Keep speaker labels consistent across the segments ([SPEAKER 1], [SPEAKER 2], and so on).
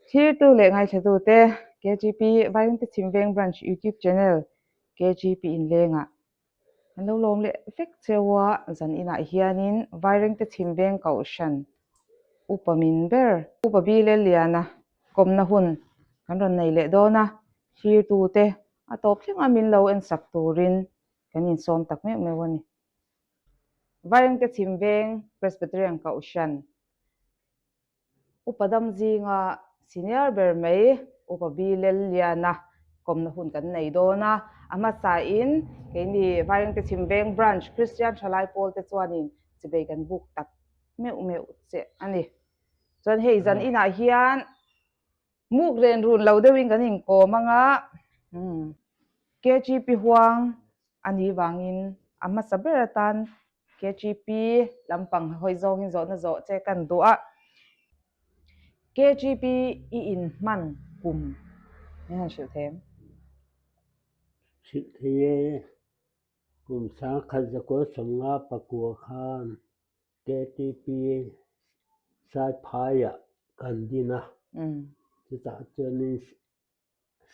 [SPEAKER 1] Thirtu leh ngaithlatute, KGP Vairengte Chhimveng Branch YouTube Channel KGP inlengah kan lo lawm leh vek cheu a, zan inah hianin Vairengte Chhimveng Kohhran Upa min ber Upa Bile Liana kawmna hun kan rawn nei leh dawn a, thirtute a tawp thleng a min lo ensak turin kan insawm tak meuh meuh a ni. Vairengte Chhimveng Presbyterian Kohhran Upa dam zinga senior ber mai Upa B Lelliana kawmna hun kan nei dawn a, a hmasain keini Vairengte Chhimveng Branch Kristian Thalai Pawl te chuanin chibei kan buk tak meuh meuh che a ni. Chuan hei zan inah hian muk ren run lo deuhin kan inkawm ang a, KGP huang a nih vangin a hmasa ber atan KGP lampang hawi zawngin zawhna zawh che kan duh a. KGP i inhman kum min han hrilh thei em?
[SPEAKER 2] Hrilh thei e. Kum sangkhat zakua sawmnga pakua khan KTP Saiphaiah kan din a, chutah chuanin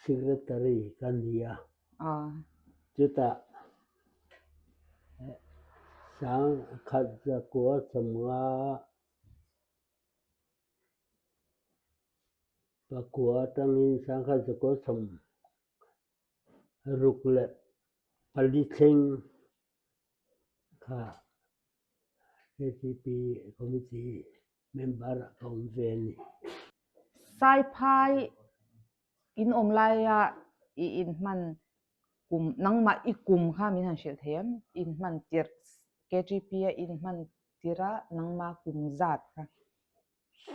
[SPEAKER 2] Secretary ka ni a, chutah sangkhat zakua sawmnga pakua atangin sangkhat zakua sawm ruk leh pali thleng kha KTP Committee member ah ka awm ve a ni.
[SPEAKER 1] Saiphai in awm laia i inhman kum, nangmah i kum kha min han hrilh thei em? Inhman tirh, KTP a inhman tirh a nangmah kum zat kha.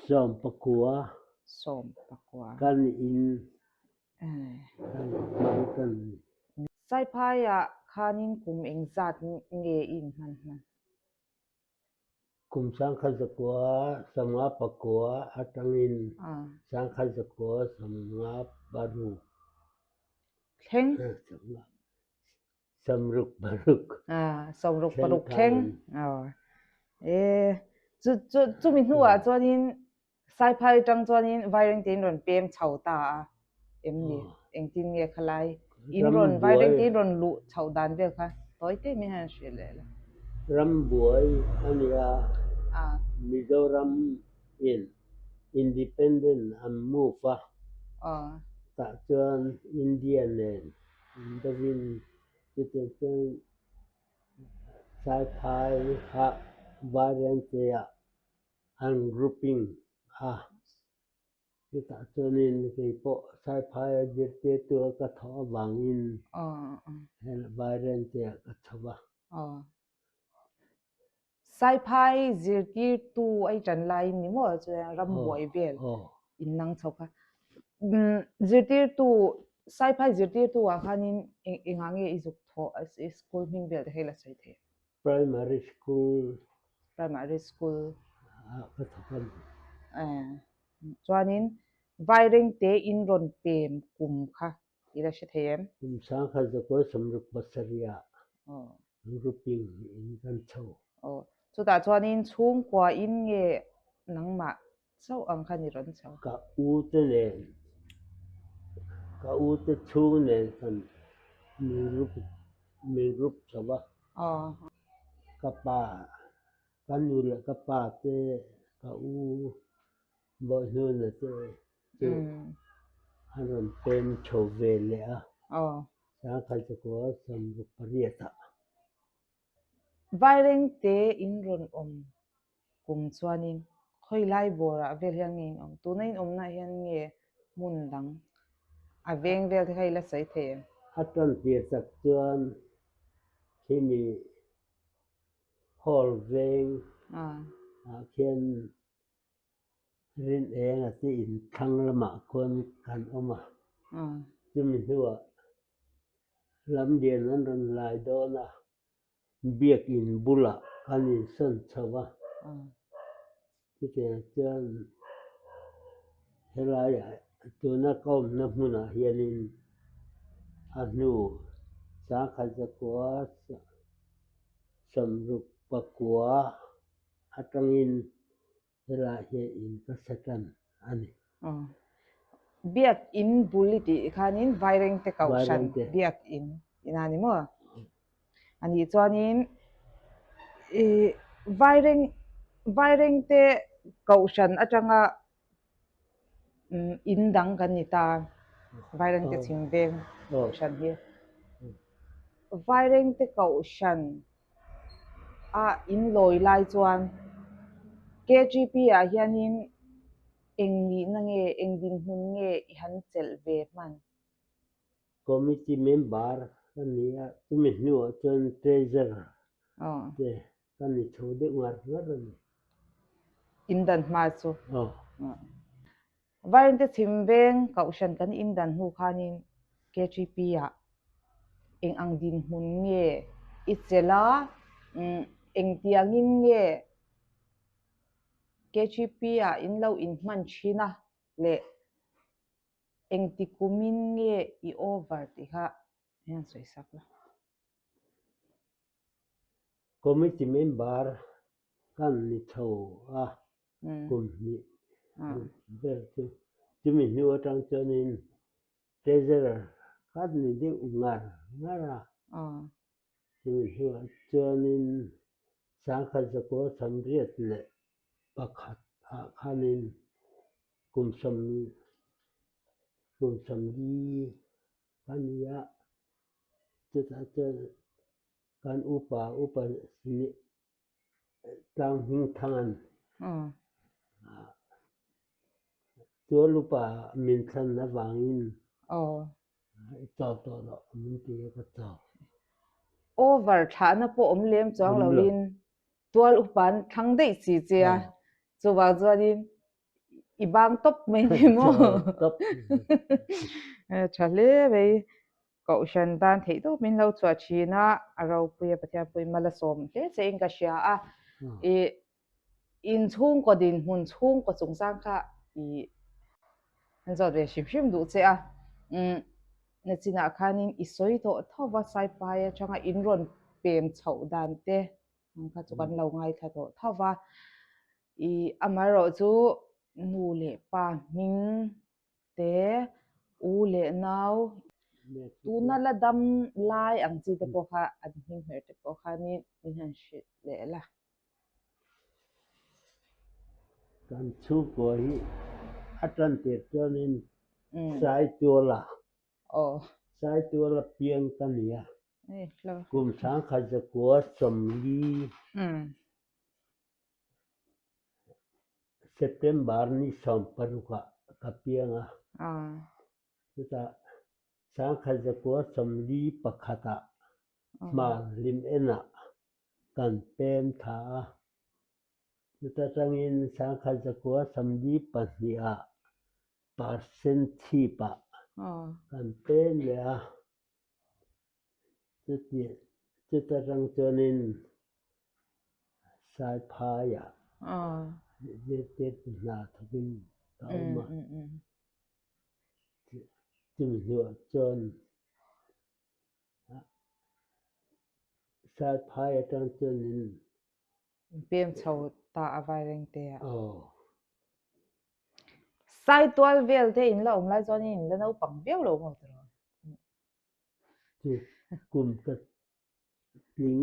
[SPEAKER 2] Sawmpakua.
[SPEAKER 1] Sawmpakua.
[SPEAKER 2] Kan in kan hmang tan a ni.
[SPEAKER 1] Saiphaiah khanin kum engzat nge i inhman hman?
[SPEAKER 2] Kum sangkhat zakua sawmnga pakua atangin sangkhat zakua sawmnga paruk
[SPEAKER 1] thleng.
[SPEAKER 2] Sawmruk paruk.
[SPEAKER 1] Sawmruk paruk thleng. E chu chu chumi hnuah chuanin Saiphai atang chuanin Vairengte in rawn pem chho ta a em ni? Engtin nge khalai in rawn Vairengte in rawn luh chhoh dan vel kha tawi te min han hrilh leh la.
[SPEAKER 2] Rambuai a nia, Mizoram in independent an move a, tah chuan India nen indovin chutiang chuan Saiphai ah Vairengte ah an grouping a, chutah chuanin kei pawh Saiphai a zirtirtu a ka thawh avangin Vairengte ah ka chho va.
[SPEAKER 1] Saiphai zirtirtu a i tan laiin ni maw chuan rambuai vel in nang chho kha. Zirtirtu Saiphai zirtirtu ah khanin engah nge i zuk thawh i school hming vel te kha i la sawi thei em?
[SPEAKER 2] Primary school.
[SPEAKER 1] Primary school.
[SPEAKER 2] Ah ka thawk a ni.
[SPEAKER 1] Eh, chuanin Vairengte in rawn pem kum kha i la hre thei em?
[SPEAKER 2] Kum sangkhat zakua sawmruk pasarih ah grouping in kan chho.
[SPEAKER 1] Aw, chutah chuanin chhungkua in nge nangmah Chauh ang kha ni rawn chho.
[SPEAKER 2] Ka u te nen, ka u te chhung nen kan min rup, min rup chho a. Ka pa, ka nu leh ka pa te, ka u Bawihhnuna te chu an rawn pem chho ve leh a. Sangkhat zakua sawmruk pariat ah.
[SPEAKER 1] Vairengte in rawn awm kum chuanin khawi lai bawrah vel hian nge in awm? Tuna in awmnaah hian nge hmun dang a veng vel te kha i la sawi thei em?
[SPEAKER 2] A tan tir tak chuan khimi hall veng ah khian Rin eng a ti in thlang lamah khuan kan awm a, chumi hnuah lamlian an rawn lai dawn a, biakin bulah kan insawn chho a, chutiang chuan helaiah tuna ka awmna hmunah hianin a hnu sangkhat zakua sawmruk pakua atangin Helai hian in ka sa tan a ni.
[SPEAKER 1] Biakinn bul i tih khanin Vairengte Kohhran Biakinn ina ni maw? A nih chuanin i Vaireng Vairengte Kohhran atanga in dang kan ni ta Vairengte chhim veng Kohhran hi. Vairengte Kohhran a in lawi lai chuan KGP ah hianin Eng nihna nge, eng dinhmun nge i han chelh ve hman?
[SPEAKER 2] Committee member ka ni a, chumi hnuah chuan Treasurer te ka ni chho deuh ngar ngar a ni.
[SPEAKER 1] Indan hma chu. Vairengte chhim veng Kohhran kan indan hnu khanin KGP ah eng ang dinhmun nge i chelh a, engtiangin nge KGP ah in lo inhman thin a leh engti kumin nge i over tih kha hian sawi sak la.
[SPEAKER 2] Committee member kan ni chho a kum hnih vel chu chumi hnu atang chuanin Treasurer kan ni deuh ngar ngar a. Chumi hnuah chuanin sangkhat zakua samriat leh pakhat ah khanin kum sawm kum sawmli ka ni a, chutah chuan kan upa upa tlang hming thangan tual upa min thlan avangin i chau tawh loh min ti a ka chau.
[SPEAKER 1] Over thlahna pawh awm lem chuang loin tual upa an thlang daih si che a, chuvang chuanin i bang tawp mai ni maw? Tha hle mai. Kohhran tan theih tawp min lo chhuah thin a, a ropui a Pathian pawhin mal a sawm hle che in ka hria a. I inchhungkaw dinhmun chhungkaw chungchang kha i an zawt ve hrim hrim duh che a. Umm nachinah khanin i sawi tawh tho va Saipai atanga in rawn pem chhoh dan te ang kha chu kan lo ngaithla tawh tho va. I amaherawh chu nu leh pa hming te, u leh nau, tuna la dam lai ang chi te pawh kha an hming hmer te pawh khanin min han hrilh leh la.
[SPEAKER 2] Kan chhungkua hi a tan tir chuanin Saituala, Saituala piang ka ni a, kum sangkhat zakua sawmli September ni 16 ah ka piang a. Chutah sangkhat zakua 41 ah hmar hlim en ah kan pem tha a. Chuta tangin sangkhat zakua 42 ah percent chhip ah kan pem leh a. Chuta tang chuanin Saiphaiah zirtirtu hna thawkin ka awm a. Chumi hnuah chuan Saiphai atang chuanin
[SPEAKER 1] Pem chho ta a Vairengte ah. Saitual vel te in la awm lai chuan in la naupang viau lo maw tiraw?
[SPEAKER 2] Chu kum ka tling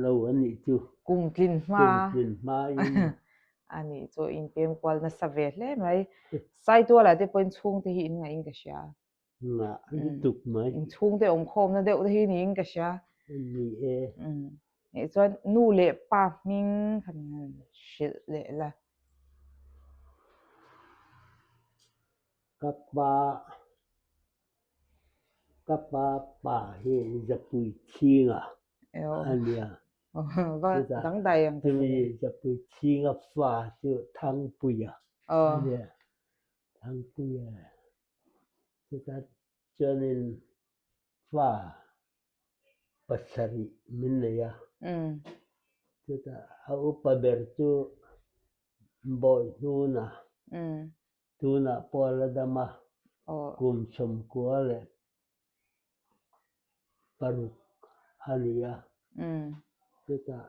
[SPEAKER 2] lo a nih chu.
[SPEAKER 1] Kum tlin hma.
[SPEAKER 2] Kum tlin hma in.
[SPEAKER 1] A nih chu in pem kual nasa ve hle mai. Saitual ah te pawhin chhungte hi in ngaih in ka hria.
[SPEAKER 2] Ngah lutuk mai.
[SPEAKER 1] In chhungte awm khawmna deuh te hi niin ka hria.
[SPEAKER 2] Ni e.
[SPEAKER 1] Nih chuan nu leh pa hming kha min han hrilh leh la.
[SPEAKER 2] Ka pa Ka pa pa hi Zapui Chhinga a nia.
[SPEAKER 1] Chutah
[SPEAKER 2] chumi Zapui Chhinga fa chu Thangpuia a nia. Thangpuia chutah chuanin fa pasarih min nei a. Chutah a upa ber chu Bawihnuna. Tunah pawh a la dam a, kum 96 a ni a, chutah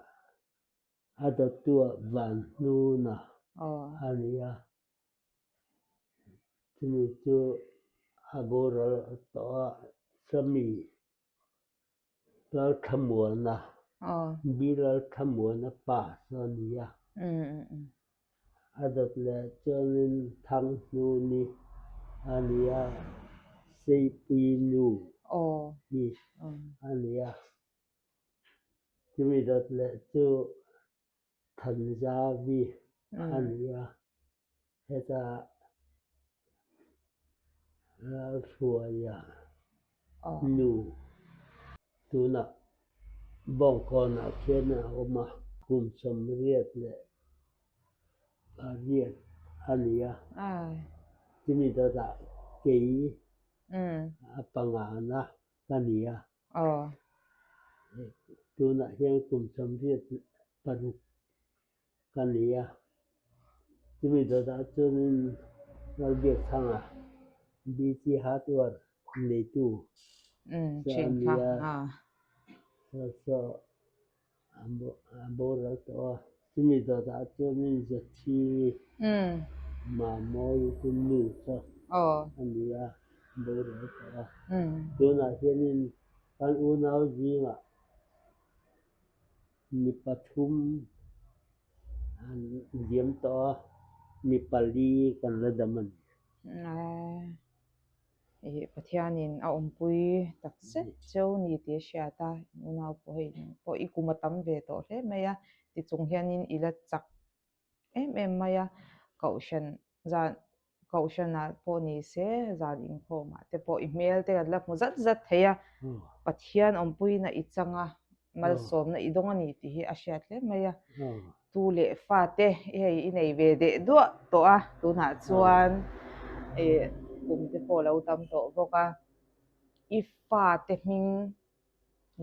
[SPEAKER 2] a dawttuah van hnuna a ni a, chumi chu. A boral tawh a, Sami Lalthlamuana, B Lalthlamuana pa chu a ni a. A dawt leh chuanin Thanghnuni a ni a, Seipui nu hi a ni a. Chumi dawt leh chu Thanzavi a ni a, heta Ralhruaia nu tunah Bawngkawnah khian a awm a, kum 88 a ni a, chumi dawtah kei a pangana ka ni a. Tunah hian kum 86 ka ni a, chumi dawtah chuanin Lalbiakthanga BC Hardware neitu chu a ni a, saw a boral tawh a, chumi dawtah chuanin Zathi Mamawi chu nu chu a ni a, boral tawh a. Tunah hianin kan unau zingah mi pathum an diam tawh a, mi pali kan la dam a ni.
[SPEAKER 1] Ih Pathianin a awmpui tak zet cheu ni tih a hriat a, unau pawh hei pawh i kum a tam ve tawh hle mai a, tichung hianin i la chak em em mai a, kohhran zan kohhranah pawh ni se zan inkhawmah te pawh i hmel te kan la hmu zat zat thei a, Pathian awmpuiin a i chang a, malsawmna i dawng a ni tih hi a hriat hle mai a. Tu leh fate i hei i nei ve deh duah tawh a, tunah chuan ih kum te pawh lo tam tawh bawk a, i fate hming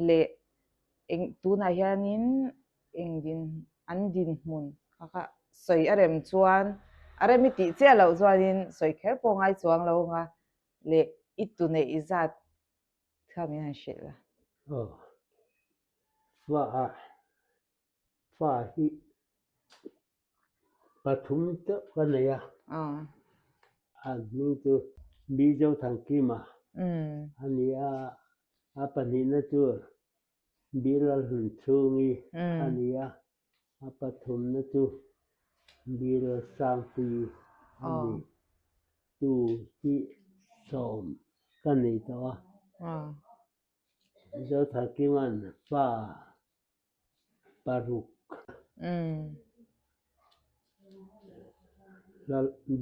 [SPEAKER 1] leh eng tunah hianin eng din an dinhmun kha kha sawi a rem chuan a rem i tih chiah loh chuanin sawi kher pawh ngai chuang lo ang a leh i tu neih zat kha min han hrilh a.
[SPEAKER 2] Aw fa ah Fa hi pathum deuh ka nei a, a hming chu Mizo Thangkima a ni a, a pahnihna chu Bilalhlun Chhungi a ni a, a pathumna chu Bilalsangpuii a ni. Tu hi sawm ka nei tawh a, Mizo Thangkima'n fa paruk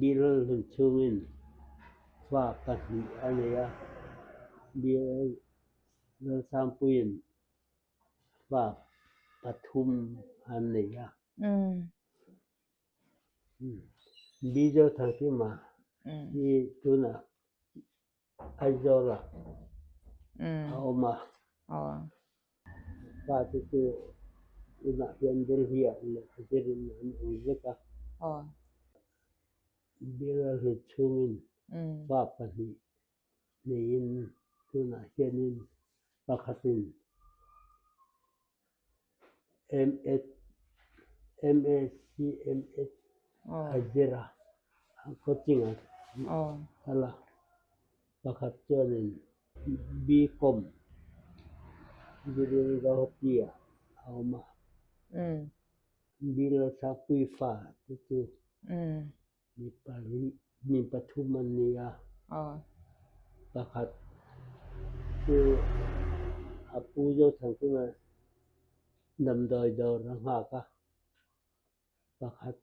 [SPEAKER 2] Bill chhungin fa pahnih a nei a, Bill Lalsangpuiin fa pathum a nei a. Bill Thangkima hi tunah Aizawlah a awm a, fate chu tunah hian Delhi-ah lehkha zirin an awm vek a. Bial hlut chhungin fa pahnih neiin tunah hianin pakhatin MACMS a zir a, coaching a kal a, pakhat chuanin BCom zirin Guwahati ah a awm a, Bilalsakpui fa te chu Mi pahnih, mi pathum an ni a, pakhat chu a pu Zothangkima damdawi dawr a nghak a, pakhat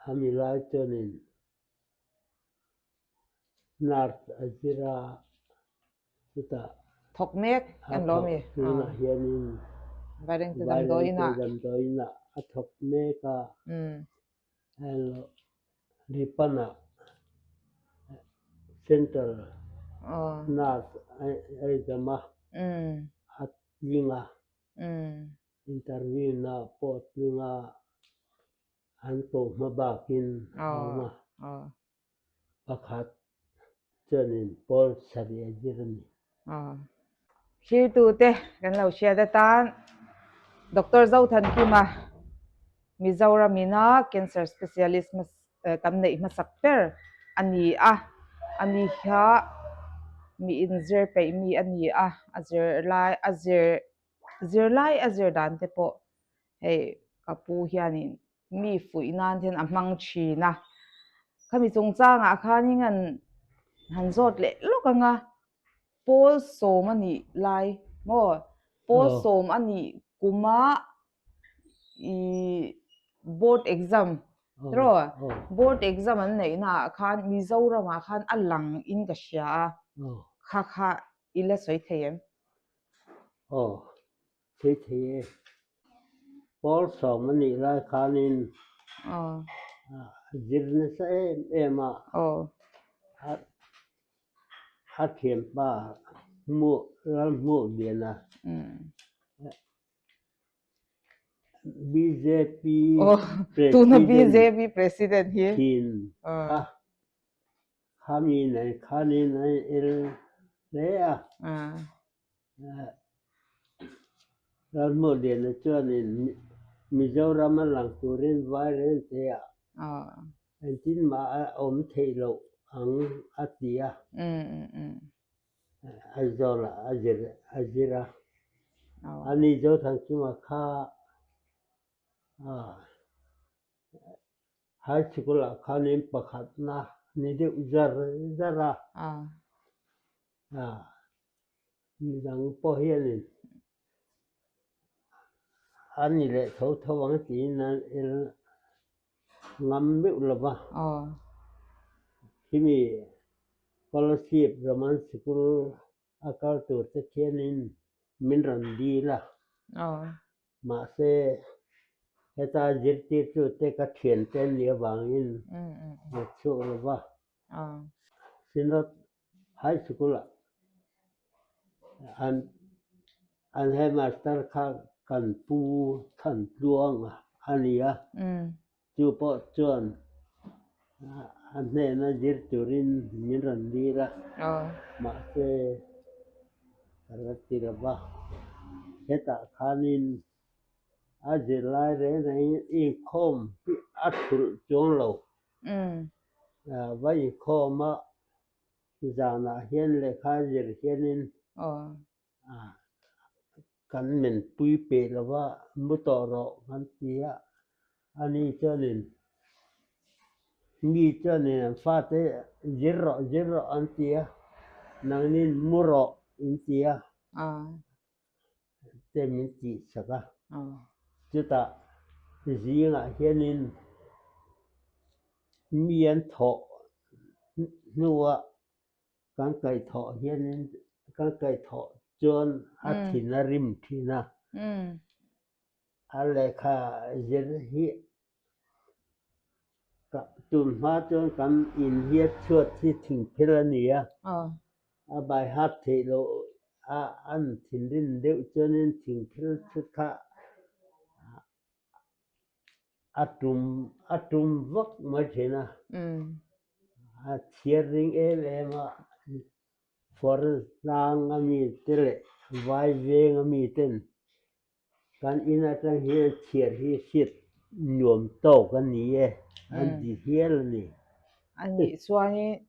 [SPEAKER 2] a mi lai chuanin nurse a zir a. Chutah
[SPEAKER 1] thawk mek an lo mi.
[SPEAKER 2] Tunah hianin
[SPEAKER 1] Vairengte damdawiinah
[SPEAKER 2] damdawiinah a thawk mek a, Ripanah Central Nurse a exam a, a tling a, interview na pawh a tling a, an koh hma bakin a awm a. Pakhat chuanin Paul sarih a zir a ni.
[SPEAKER 1] Thirtute kan lo hriat atan Doctor Zothankima Mizoram ina Cancer Specialist kan neih hmasak ber a ni a. A ni kha mi inzir peih mi a ni a, a zirlai a zir zirlai a zir dan te pawh hei ka pu hianin mi fuih nan hian a hmang thin a. Khami chungchangah khanin an han zawt leh lawk ang a, pawl sawm a nih lai maw pawl sawm a nih kuma ih board exam tiraw board exam an neih naah khan Mizoramah khan a lang in ka hria a kha kha i la sawi thei em?
[SPEAKER 2] Aw sawi thei e. Pawl sawm a nih lai khanin zir nasa em em a a thianpa hmuh ral hmuh lian a. Bjp
[SPEAKER 1] Tuna bjp president hi
[SPEAKER 2] thin kha khami nen khanin an el hle a. Ramhmuhliana chuanin Mizoram a lang turin Vairengte ah engtin mah a awm theih loh ang a ti a. Aizawlah a zir a zir a. Ani Zothangchunga kha high school ah khanin pakhatna ni deuh zar zar a. Midang pawh hianin a ni leh tho tho ang tiin an el ngam meuh lo va. Khimi Scholarship Roman Sikul a kal tur te khianin min rawn dil a. Mahse, heta zirtirtute ka thiante an nih avangin ka chhuak lo va. Synod High School ah an an headmaster kha kan pu Thantluang a ni a, chu pawh chuan a hnena zir turin min rawn dil a, mahse ka la ti lo va, hetah khanin a zirlai reng rengin inkhawm hi a thulh chuang lo. Va inkhawm a zanah hian lehkha zir hianin kan menpui peh lo va, mu tawh rawh kan ti a, ani chuanin mi chuanin an fate zir rawh zir rawh an ti a, nangnin mu rawh in ti a. Te min tih sak a, chutah zingah hianin mi an thawh hnuah kan kaihthawh hianin kan kaihthawh chuan a thin a rim thin a, a lehkha zir hi tun hma chuan kan in hiat chhuat hi thingphel a ni a, a bai hat theih loh a an thinrim deuh chuanin thingphel chhut kha a tum a tum vak mai thin a, a chhiar ring em em a, forest tlang a mi te leh vai veng a mi ten Kan in atang hian chhiar hi hriat nuam tawk a ni e, an ti hial a ni.
[SPEAKER 1] A nih chuanin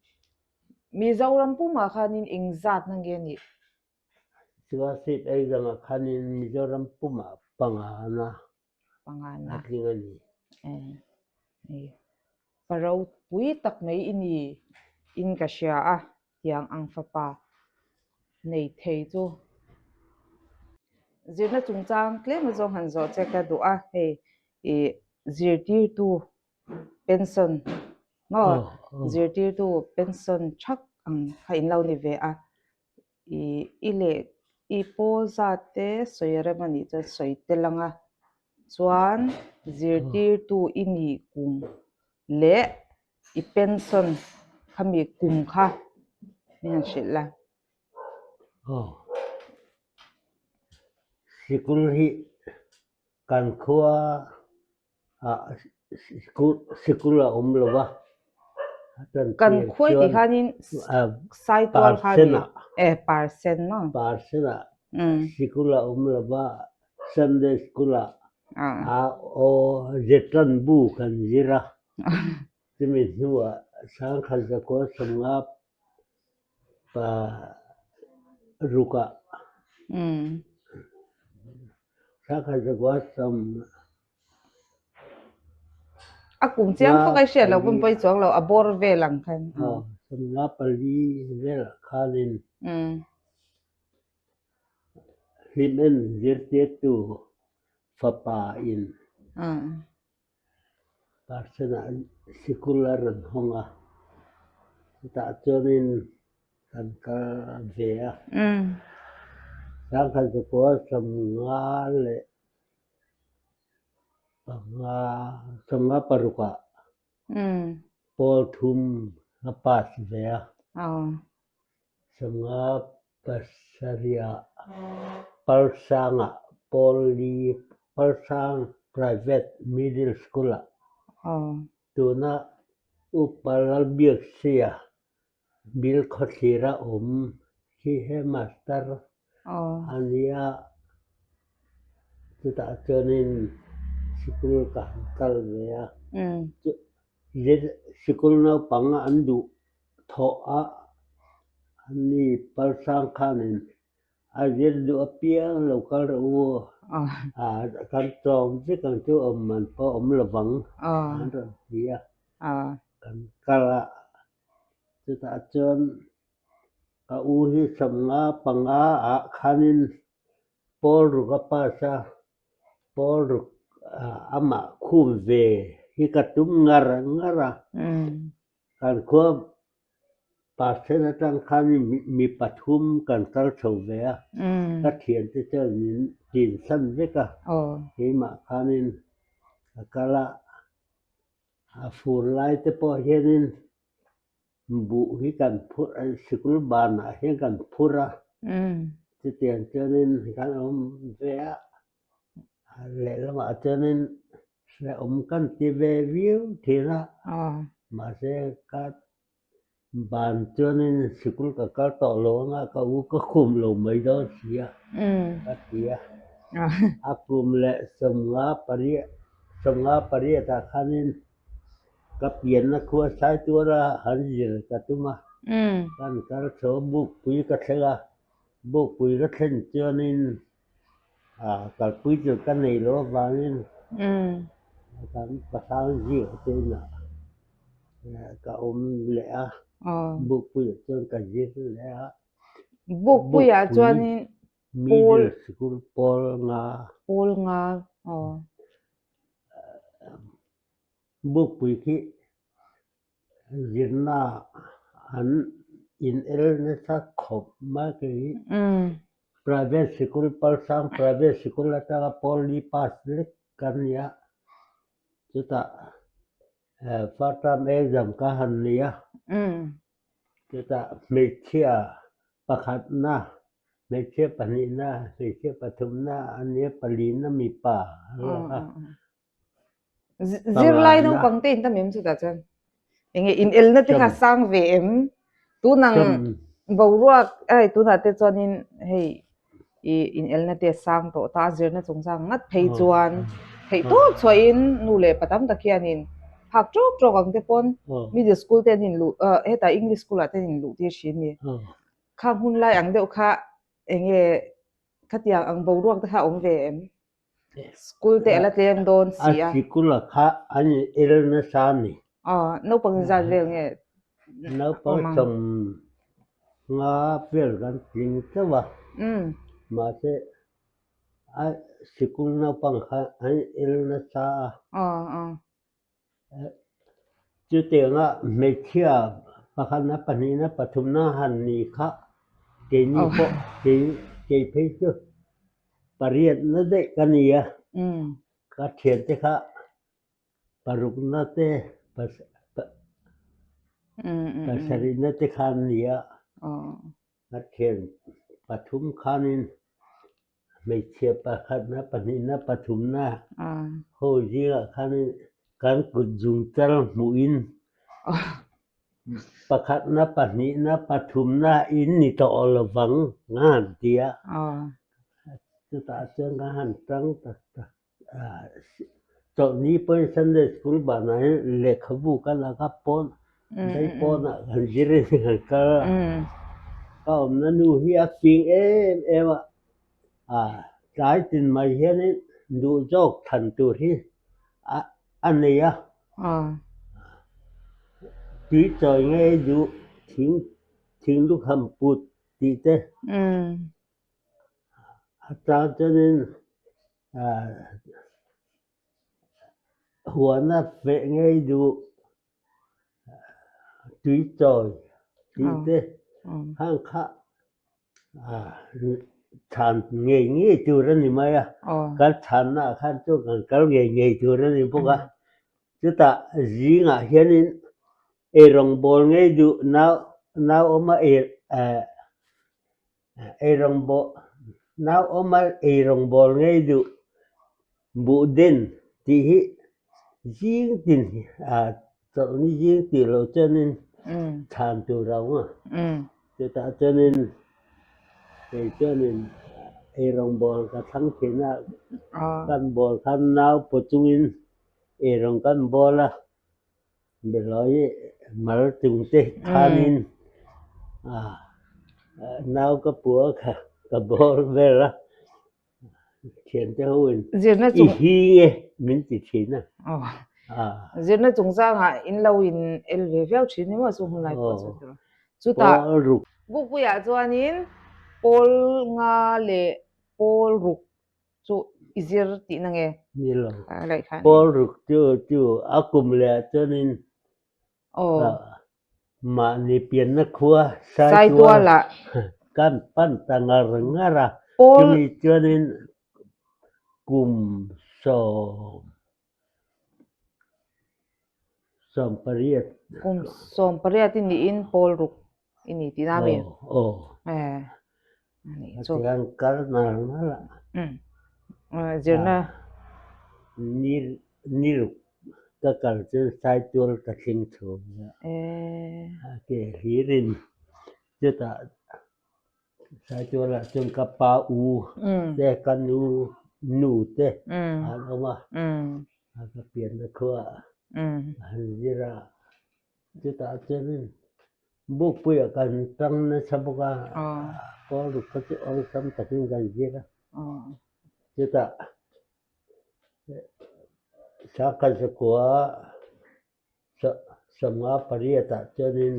[SPEAKER 1] Mizoram pumah khanin engzatna nge a nih?
[SPEAKER 2] Scholarship exam-ah khanin Mizoram pumah pangana a tling a ni.
[SPEAKER 1] Pa ropui tak mai i ni in ka hria a, tiang ang fapa nei thei chu. Zirna chungchang tlem azawng han zawh che ka duh a, hei ih zirtirtu pension maw zirtirtu pension thak ang kha in lo ni ve a, ih i leh i pawl zat te sawi a rem a nih chuan sawi tel ang a, chuan zirtirtu i nih kum leh i pension khami kum kha min han hrilh la.
[SPEAKER 2] Aw, sikul hi kan khua ah sikul a awm lo va,
[SPEAKER 1] Kan khuai tih khanin Saitual kha ni e Parsen maw?
[SPEAKER 2] Parsen ah sikul a awm lo va, Sunday school ah a aw Zetlan bu kan zir a, chumi hnuah Sangkhat Zakua Sawmnga. Pa rukah Sangkhat zakua sawm
[SPEAKER 1] A kum chiang fak ai hriat lo pawn pawi chuang lo a bawr vel ang khan.
[SPEAKER 2] 54 velah khanin Hlimen zirtirtu fapa in Parsenah sikul a rawn hawng a, chutah chuanin kan kal ve a. 1955, 56 ah pawl thum a pass ve a. 57 ah Palsangah pawl li Palsang Private Middle School ah tuna Upa Lalbiaksia Bilkhawthlir a awm hi he master a nia. Chutah chuanin sikul ka han kal ve a. Sikul naupang an duh thawh a, ani Palsang khanin a zir duh apiang lo kal rawh u, kan tlawm vek ang chu awm man pawh awm lovang an rawn ti a, kan kal a. Chutah chuan ka u hi 55 ah khanin pawl ruk a pass a, pawl ruk amah khum ve hi ka tum ngar ngar a. Kan khua percent atang khan mi pathum kan kal chho ve a, ka thiante chuan min tinsan vek a, keimah khanin ka kal a, a fur lai te pawh hianin buh hi kan phur a, sikul banah hian kan phur a, chutiang chuanin kan awm ve a, lehlamah chuanin hrehawm kan ti ve viau thin a, mahse ka ban chuanin sikul ka kal tawh lo anga ka u ka khum lo mai dawn si a ka ti a, a kum leh 58 58 ah khanin Ka pianna khua Saituara han zir ka tum a, kan kal chho Bukpui ka thleng a, Bukpui ka thlen chuanin kalpui tur ka nei lo avangin kan pasang zir te inah ka awm leh a, Bukpuiah chuan ka zir leh a.
[SPEAKER 1] Bukpuiah chuanin
[SPEAKER 2] Middle School pawl nga.
[SPEAKER 1] Pawl nga aw.
[SPEAKER 2] Bukpui khi zirna an in el nasa khawp mai kei hi. Private sikul Palsang private sikul atanga pawl li pass lek kan ni a, chutah first term exam ka han ni a, chutah hmeichhia pakhatna, hmeichhia pahnihna, hmeichhia pathumna a nia palina mipa an lak a.
[SPEAKER 1] Zirlai naupang te in tam em chutah chuan enge in elna te kha sang ve em tunang boruak hei tunah te chuanin hei ih in elna te a sang tawh ta a zirna chungchang ngat phei chuan theih tawp chhuahin nu leh pa tam tak hianin phak tawk tawk ang te pawn middle school te an inluh ah hetah english school ah te an inluh tir thin a ni khang hun lai ang deuh kha enge khatiang ang boruak te kha a awm ve em. School te a la tlem dawn si
[SPEAKER 2] a. A sikul a kha an in el nasa a ni.
[SPEAKER 1] Aw, naupang zat vel nge
[SPEAKER 2] Naupang 50 vel kan tling chauh a. Mahse a sikul naupang kha an in el nasa a.
[SPEAKER 1] Aw, aw.
[SPEAKER 2] Chutianga hmeichhia pakhatna, pahnihna, pathumna han ni kha keini pawh kei phei chu pariatna daih ka ni a, ka thiante kha parukna te pasarihna te kha an ni a. A thian pathum khanin hmeichhia pakhatna, pahnihna, pathumna ho zingah khanin kan kut zungchal hmuhin pakhatna, pahnihna, pathumna in ni tawh lovang nga han ti a. Chutah chuan ka han tang tak tak. Chawlhni pawhin Sunday School banah hian lehkhabu ka lak a, pawn, dai pawnah kan zir in kan kal a. Ka awmna nu hi a fing em em a, tlai tin mai hianin duh zawk than tur hi a nei a. Tui chawi ngei duh thing thing lukham put tih te a chang chuanin huana feh ngei duh tui chawi tih te hang kha chhan ngei ngei tur a ni mai a, kan chhanna ah khan chuan kan kal ngei ngei tur a ni bawk a, chutah zingah hianin eirawngbawl ngei duh nau nau awma ei eirawngbawl nau awma eirawngbawl ngei duh buh den tih hi zing tin chawlhni zing tih loh chuanin chhan tur a awm a, chutah chuanin kei chuanin eirawngbawl ka thlang thin a, kan bawl khan nau paw chungin eirawng kan bawl a. Belawi mal chung te khanin nau ka pua kha ka bawr vel a, thiante ho in i hing e min ti thin a.
[SPEAKER 1] Zirna chungchangah in lo in el ve viau thin ni maw chu hun lai pawh chu tura. Chutah Bukpuiah chuanin pawl nga leh pawl ruk chu i zir tihna nge?
[SPEAKER 2] Ni lo. Pawl ruk chu chu a kum leh ah chuanin mahni pianna khua Saitual kan pan ta ngar ngar a. Chumi chuanin kum sawm 18.
[SPEAKER 1] Kum 18 i niin pawl ruk i ni tihna a mi?
[SPEAKER 2] Aw.
[SPEAKER 1] Anih chu.
[SPEAKER 2] Tiang kal ngar ngar a.
[SPEAKER 1] Zirna.
[SPEAKER 2] Ni ni ruk ka kal chuan Saitual ka thleng chho a. Ke hlirin chutah Saitualah chuan ka pa u te ka nu nu te an awm a, ka pianna khua an zir a, chutah chuanin Bukpuiah kan tang nasa bawk a, pawl ruk kha chu awlsam takin kan zir a, chutah Sangkhansakua Sawmnga pariat ah chuanin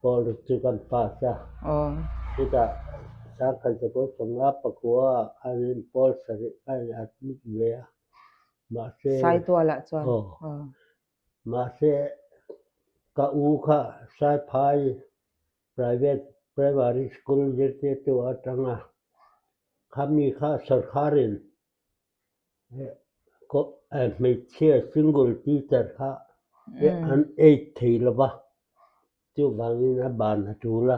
[SPEAKER 2] pawl ruk chu kan pass a, chutah Sangkhansakua 50 ah khanin pawl sarih kha in admit ve a, mahse
[SPEAKER 1] Saitualah chuan.
[SPEAKER 2] Mahse ka u kha Saiphai Private Primary School zirtirtu atanga khami kha sawrkharin Hmeichhia single teacher kha an aid thei lo va, chuvangin a ban a tul a,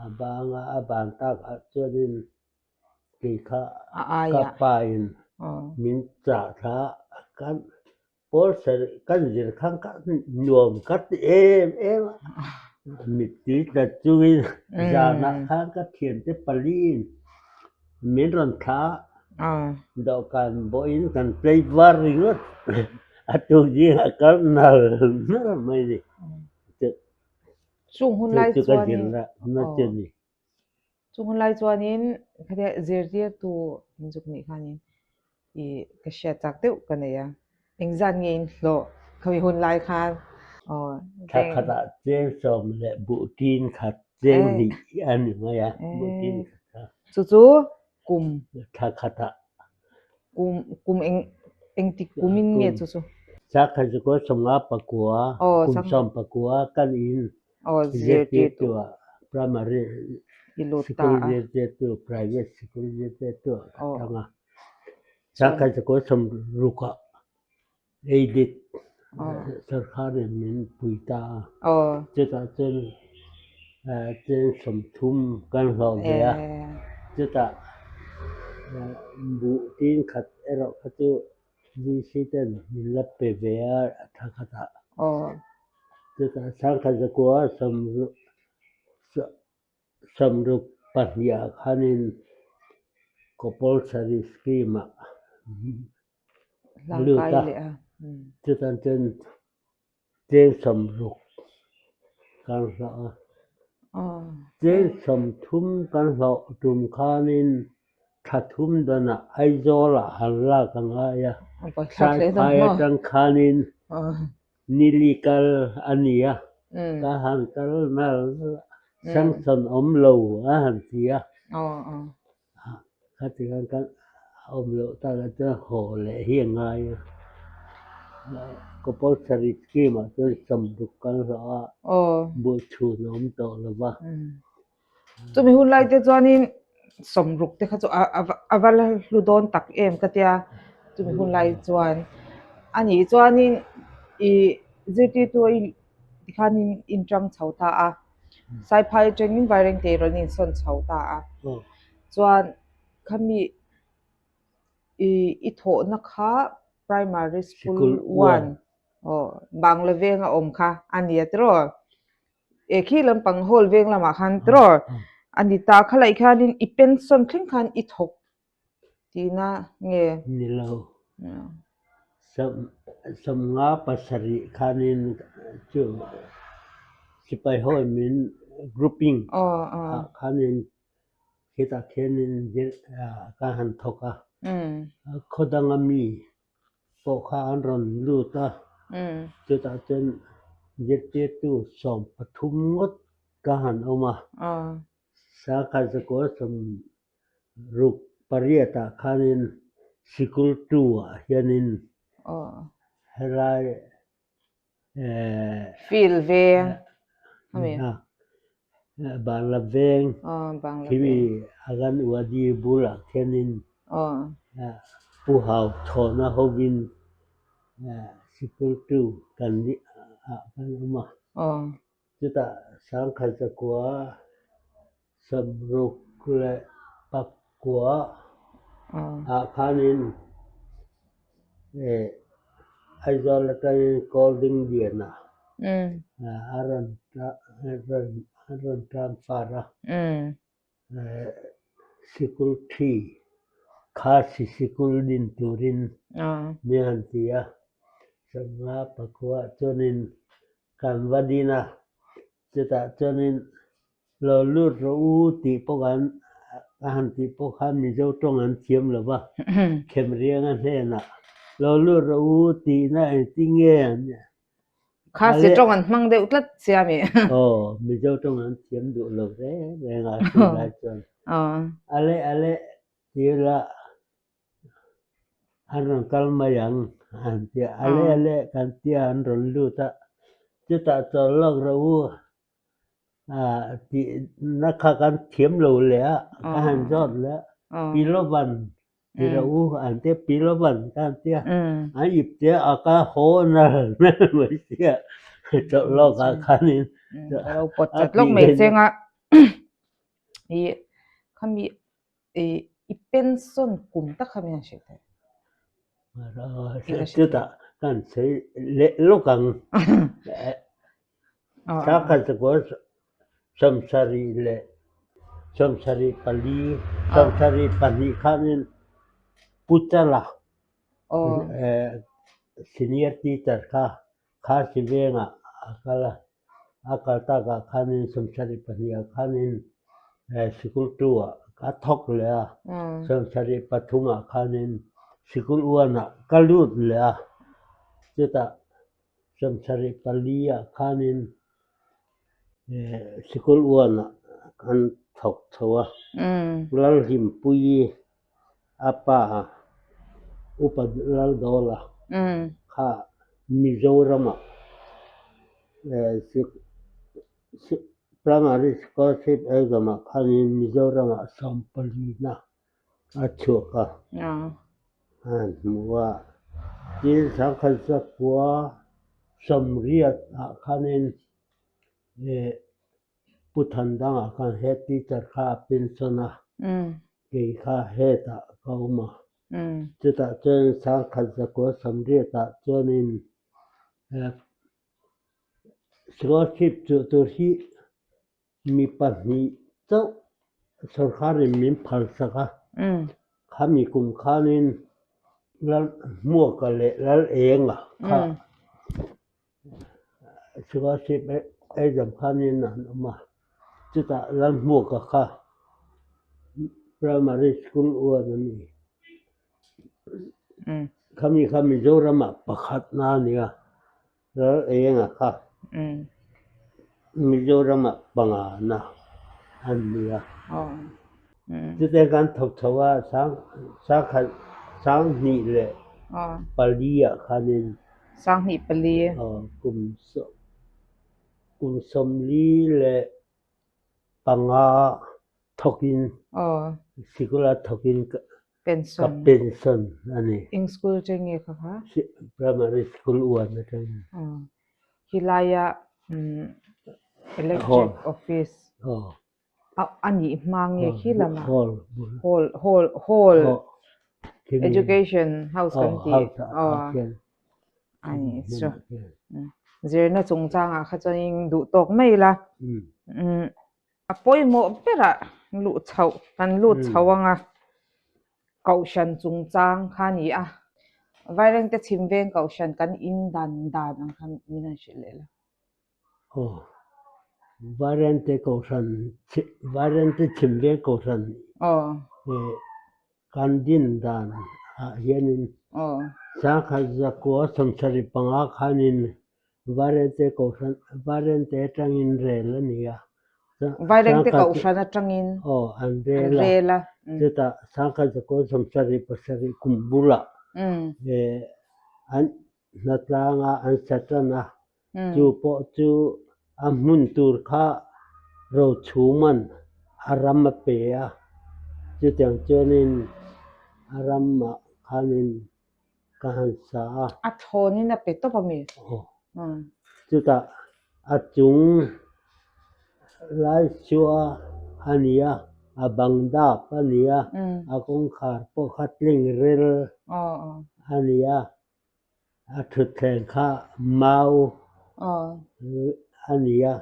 [SPEAKER 2] a bang a, a ban takah chuanin kei kha ka pa in min chah thla a, kan Pawl sarih kan zir khan ka nuam ka ti em em a, mittui tla chungin zanah khan ka thiante paliin min rawn thlah a, dawhkan bawhin kan play var ringawt a tuk zingah kal nal nal mai ni.
[SPEAKER 1] Chung hun lai
[SPEAKER 2] Chu ka zirna chu a ni.
[SPEAKER 1] Chung hun lai chuanin khatia zirtirtu inzuk nih khanin i ka hriat chak deuh ka nei a, engzat nge in hlawh khami hun lai khan aw
[SPEAKER 2] Thla khatah cheng sawm leh buh tin khat cheng hnih a ni mai a, buh tin khat kha.
[SPEAKER 1] Chu chu kum
[SPEAKER 2] Thla khatah.
[SPEAKER 1] Kum kum eng engtik kumin nge chu chu?
[SPEAKER 2] Thla khat chu kaw 59 kum 19 kan in Zirtirtu ah primary sikul zirtirtu private sikul zirtirtu ah ka tang a, changkhat chu kaw 60 ah aided sorkar in min pui ta a, chutah chuan cheng 30 kan hlawh ve a, chutah buh tin khat erawh kha chu VC ten min la pe ve a thla khatah. Chutah Sangkhat zakua 62 ah khanin Compulsory Scheme ah lut a, chutah chuan cheng 60 kan hlawh a. Cheng 30 kan hlawh tum khanin thla thum danah Aizawlah han lak a ngai a, Saiphai atang khanin nili kal a ni a, ka han kal nal nal a, sanction awm lo a han ti a, khati khan kan awm loh takah chuan haw leh hi a ngai a, compulsory scheme ah chuan 60 kan hlawh a, buhchhun a awm tawh lo va.
[SPEAKER 1] Chumi hun lai te chuanin 60 te kha chu a va la hlu dawn tak em ka tia chumi hun lai chuan a nih chuanin ih zirtirtu a tikhanin in tang chho ta a Saiphai atangin Vairengte rawn insawn chho ta a chuan khami ih i thawhna kha primary school one aw Bangla venga awm kha a ni a tiraw. E khi lampang hall veng lamah khan tiraw a ni ta kha laih khianin i pension thleng khan i thawk tihna nge?
[SPEAKER 2] Ni lo. 57 khanin chu sipai ho min grouping ah khanin khitah khianin ka han thawk a. Khaw danga mi pawh kha an rawn lut a, chutah chuan zirtirtu 13 ngawt ka han awm a, Sangkhat zakua 68 ah khanin sikul two ah hianin helai
[SPEAKER 1] Field veng ami.
[SPEAKER 2] Bangla veng khimi Anganwadi bulah khianin Pu Hau Chhawna hovin sikul two kan ah kan awm a. Chutah 1969 ah khanin Aizawl atangin Golding Liana a rawn transfer a. Sikul thi Khasi sikul din turin mi han ti a, 59 chuanin kan va din a, chutah chuanin lo lut rawh u tih pawh kan a han tih pawh khan Mizo tawng an thiam lo va, Khemrianga hnenah lo lut rawh u tihna engtin nge an
[SPEAKER 1] Khasi tawng an hmang deuh tlat sia mi.
[SPEAKER 2] Aw, Mizo tawng an thiam duh lo reng reng a chulai chuan. Ale ale ti ila an rawn kal mai ang an ti a, ale ale kan tia an rawn lut a, chutah chawl lawk rawh u tih na kha kan thiam lo leh a, ka han zawt leh a, pi Lovan ti rawh u an tia, pi Lovan ka han tia, an ip tia a ka haw nal nal mai sia chawlh lawk ah khanin
[SPEAKER 1] ka lo pawt chat lawk mai cheng a, ih khami I pension kum tak kha min han hrilh thei.
[SPEAKER 2] Chutah kan sawi leh lawk ang. Sakhat zakua 74 74, 72 khanin Pu Chala senior teacher kha Khasi vengah a kal a. A kal takah khanin 72 ah khanin sikul two ah ka thawk leh a, 73 ah khanin sikul one ah ka lut leh a, chutah 74 ah khanin sikul one ah kan thawk chho a, Lalhlimpuii a pa Upa Laldawla kha Mizoramah Primary Scholarship exam-ah khanin Mizoramah 14-na a chhuak a, a hmu a. Tin, 1980-ah khanin Pu Thandanga khan head teacher kha a pension a, kei kha head ah ka awm a. Chutah chuan 1980 ah chuanin scholarship chuh tur hi mi pahnih chauh sorkarin min phalsak a, khami kum khanin Lalhmuaka leh Lalenga kha Scholarship exam khanin an awm a. Chutah Lalhmuaka kha Primary School uan a ni. Khami kha Mizoramah pakhatna a ni a, Lal Enga kha Mizoramah pangana a ni a. Chutah kan thawk chho a, sangkhat sanghnih leh pali-ah khanin
[SPEAKER 1] Sanghnih pali.
[SPEAKER 2] Kum Kum 45 thawkin sikula thawkin ka pension a ni.
[SPEAKER 1] Eng school atang nge kha kha?
[SPEAKER 2] Primary school uan atangin.
[SPEAKER 1] Hilaia electric office a nih hma nge khi lamah?
[SPEAKER 2] Hall
[SPEAKER 1] hall hall hall education house kan tih. A nih chu. Zirna chungchangah kha chuanin duh tawk mai ila. A pawimawh berah luh chhoh kan lut chho ang a, Kohhran chungchang kha a ni a. Vairengte chhim veng Kohhran kan in dan dan ang kha min han hrilh leh la.
[SPEAKER 2] Aw, Vairengte Kohhran, Vairengte chhim veng Kohhran kan din dan ah hianin sangkhat zakua 75 khanin Vairengte Kohhran, Vairengte atangin rel a ni a.
[SPEAKER 1] Vairengte Kohhran atangin
[SPEAKER 2] aw an rel a. Chutah sangkhat zakua 77 kum bulah an hnatlanga an sa tan a, chu pawh chu a hmun tur kha rochhuman a ram a pe a, chutiang chuanin a ramah khanin ka han sa a.
[SPEAKER 1] A thlawnin a pe tawp a mi?
[SPEAKER 2] Aw. Chutah a chung laisua a ni a, a bang dap a ni a, a kawngkhar pawh kha tling rel a ni a. A thutthleng kha mau a ni a,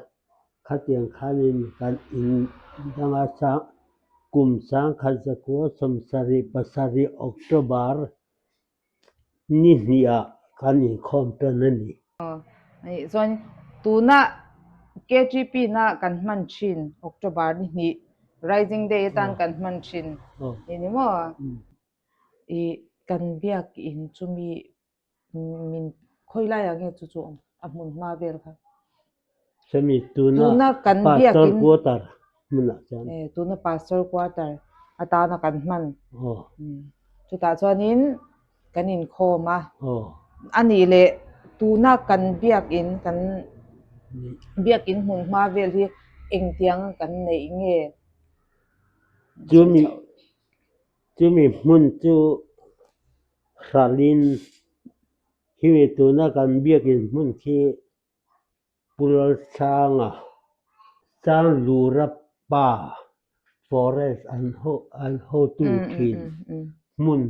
[SPEAKER 2] khatiang khanin kan in danga sang kum 1977 October ni hnihah kan inkhawm tan a ni.
[SPEAKER 1] Chuan tuna KTP na kan hman thin October ni hnih Rising Day atan kan hman thin ni ni maw? I kan biakin chumi min khawi laiah nge chu chu a hmun hma vel kha?
[SPEAKER 2] Chumi tuna
[SPEAKER 1] kan
[SPEAKER 2] pastor
[SPEAKER 1] biakin
[SPEAKER 2] quarter hmunah chuan.
[SPEAKER 1] E tuna pastor quarter atana kan hman. Chutah chuanin kan inkhawm a. A nih leh tuna kan biakin kan biakin hmun hma vel hi engtiang kan neih nge?
[SPEAKER 2] Chumi Chumi hmun chu hralhin khimi tuna kan biakin hmun khi Pu Lalsanga, Sanglura pa forest an an hotu thin hmun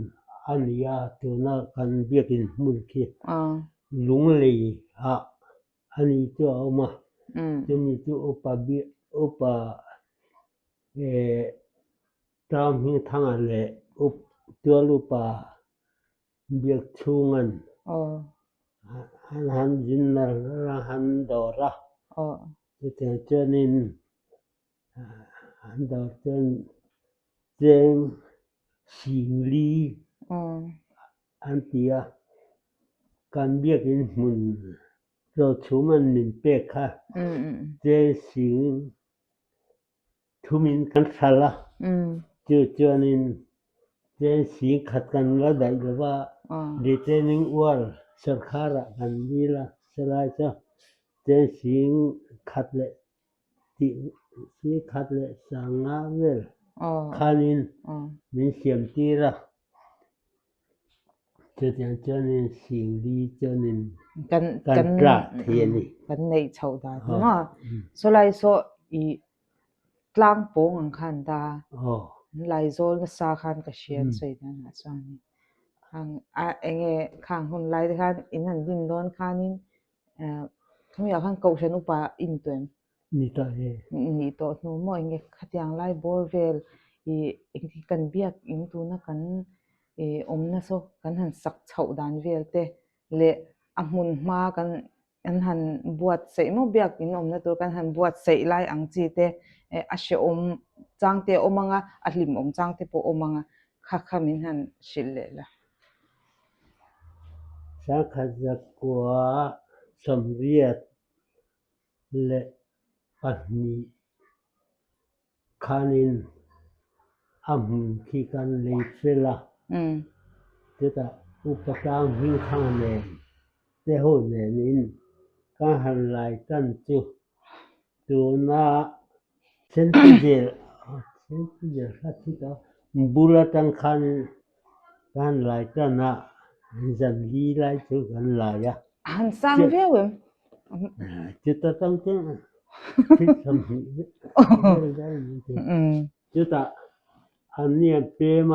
[SPEAKER 2] a ni a, tuna kan biakin hmun khi Lunglei ah a ni chu a awm a, chumi chu upa upa Tlang Hmingthanga leh Up Tualupa Biakchhunga'n an han dinner a han dawr a, chutiang chuanin an dawr chuan cheng singli an ti a, kan biakin hmun Rochhuma'n min pek kha cheng sing Thumin kan hral a, chu chuanin cheng sing khat kan la daih lo va, retaining wall sawrkharah kan dil a, chelai chu cheng sing khat leh tih sing khat leh sanga vel khanin min siam tir a. Chutiang chuanin singli chuanin
[SPEAKER 1] kan
[SPEAKER 2] kan tla thei a ni.
[SPEAKER 1] Kan neih chhoh dan hi maw? Sawlai saw i tlang pawng ang khan ta an laizawl nasa khan ka hria an sawi dan ah chuanin khang a enge khang hun lai te khan in han din dawn khanin khami ah khan kohhran upa in tawh em?
[SPEAKER 2] Ni tawh e.
[SPEAKER 1] Ni tawh hnu maw enge khatiang lai bawr vel ih engtin kan biak in tuna kan ih awmna saw kan han sak chhoh dan vel te leh a hmun hma kan. Kan han buatsaih maw biakin awmna tur kan han buatsaih lai ang chi te a hrehawm chang te a awm ang a, a hlimawm chang te pawh a awm ang a, kha kha min han hrilh leh la.
[SPEAKER 2] Sangkhat zakua 82 Khanin a hmun khi kan lei fel a, chutah Upa Tlang Hmingthanga nen te ho nenin kan han lai tan chu tuna Sentijel Sentijel kha thi tawh a, bul atang khanin kan han lai tan a, zan li lai chu kan lai a.
[SPEAKER 1] A han sang viau em?
[SPEAKER 2] Chuta tang chuan thil 20 vel vel an ti. Chutah an ni an pem a,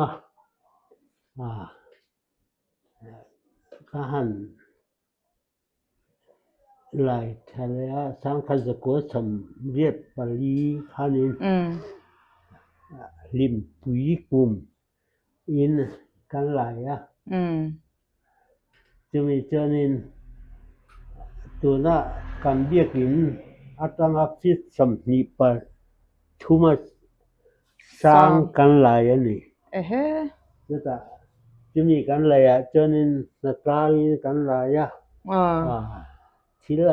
[SPEAKER 2] ka han lai tha leh a, sangkhat zakua 84 khanin hlimpui kum in kan lai a. Chumi chuanin tuna kan biakin atanga feet 23 a sang kan lai a ni. Chutah chumi kan laiah chuanin hnatlangin kan lai a. Thil a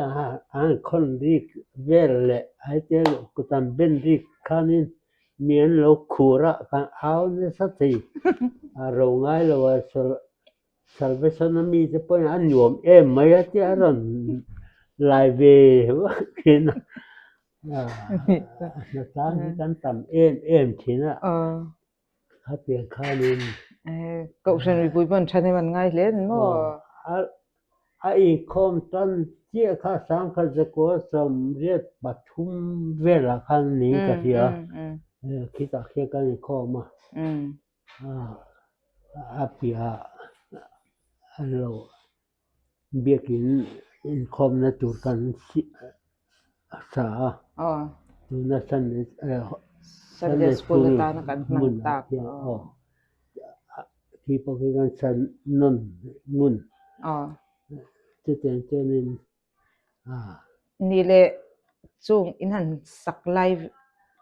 [SPEAKER 2] an khawn rik vel leh aitel kut an ben rik khanin mi an lo khur a, kan au nasa thei. A ro ngai lo a, Salvation a mite pawhin a nuam em mai a tia a rawn lai ve vak thin a. Hnatlang hi kan tam em em thin a. Khatiang khanin.
[SPEAKER 1] Kohhran mipui pawh an thahnem an ngai hle ani maw?
[SPEAKER 2] A inkhawm tan chiah kha 1983 velah khan niin ka hria. Khitah khian kan inkhawm a. A piahah an lo biakin inkhawmna tur kan sa a, tuna Sunday School hmun ah khian aw khi pawh khi kan sa nawn ngun chutiang chuanin
[SPEAKER 1] Ni leh chung in han sak lai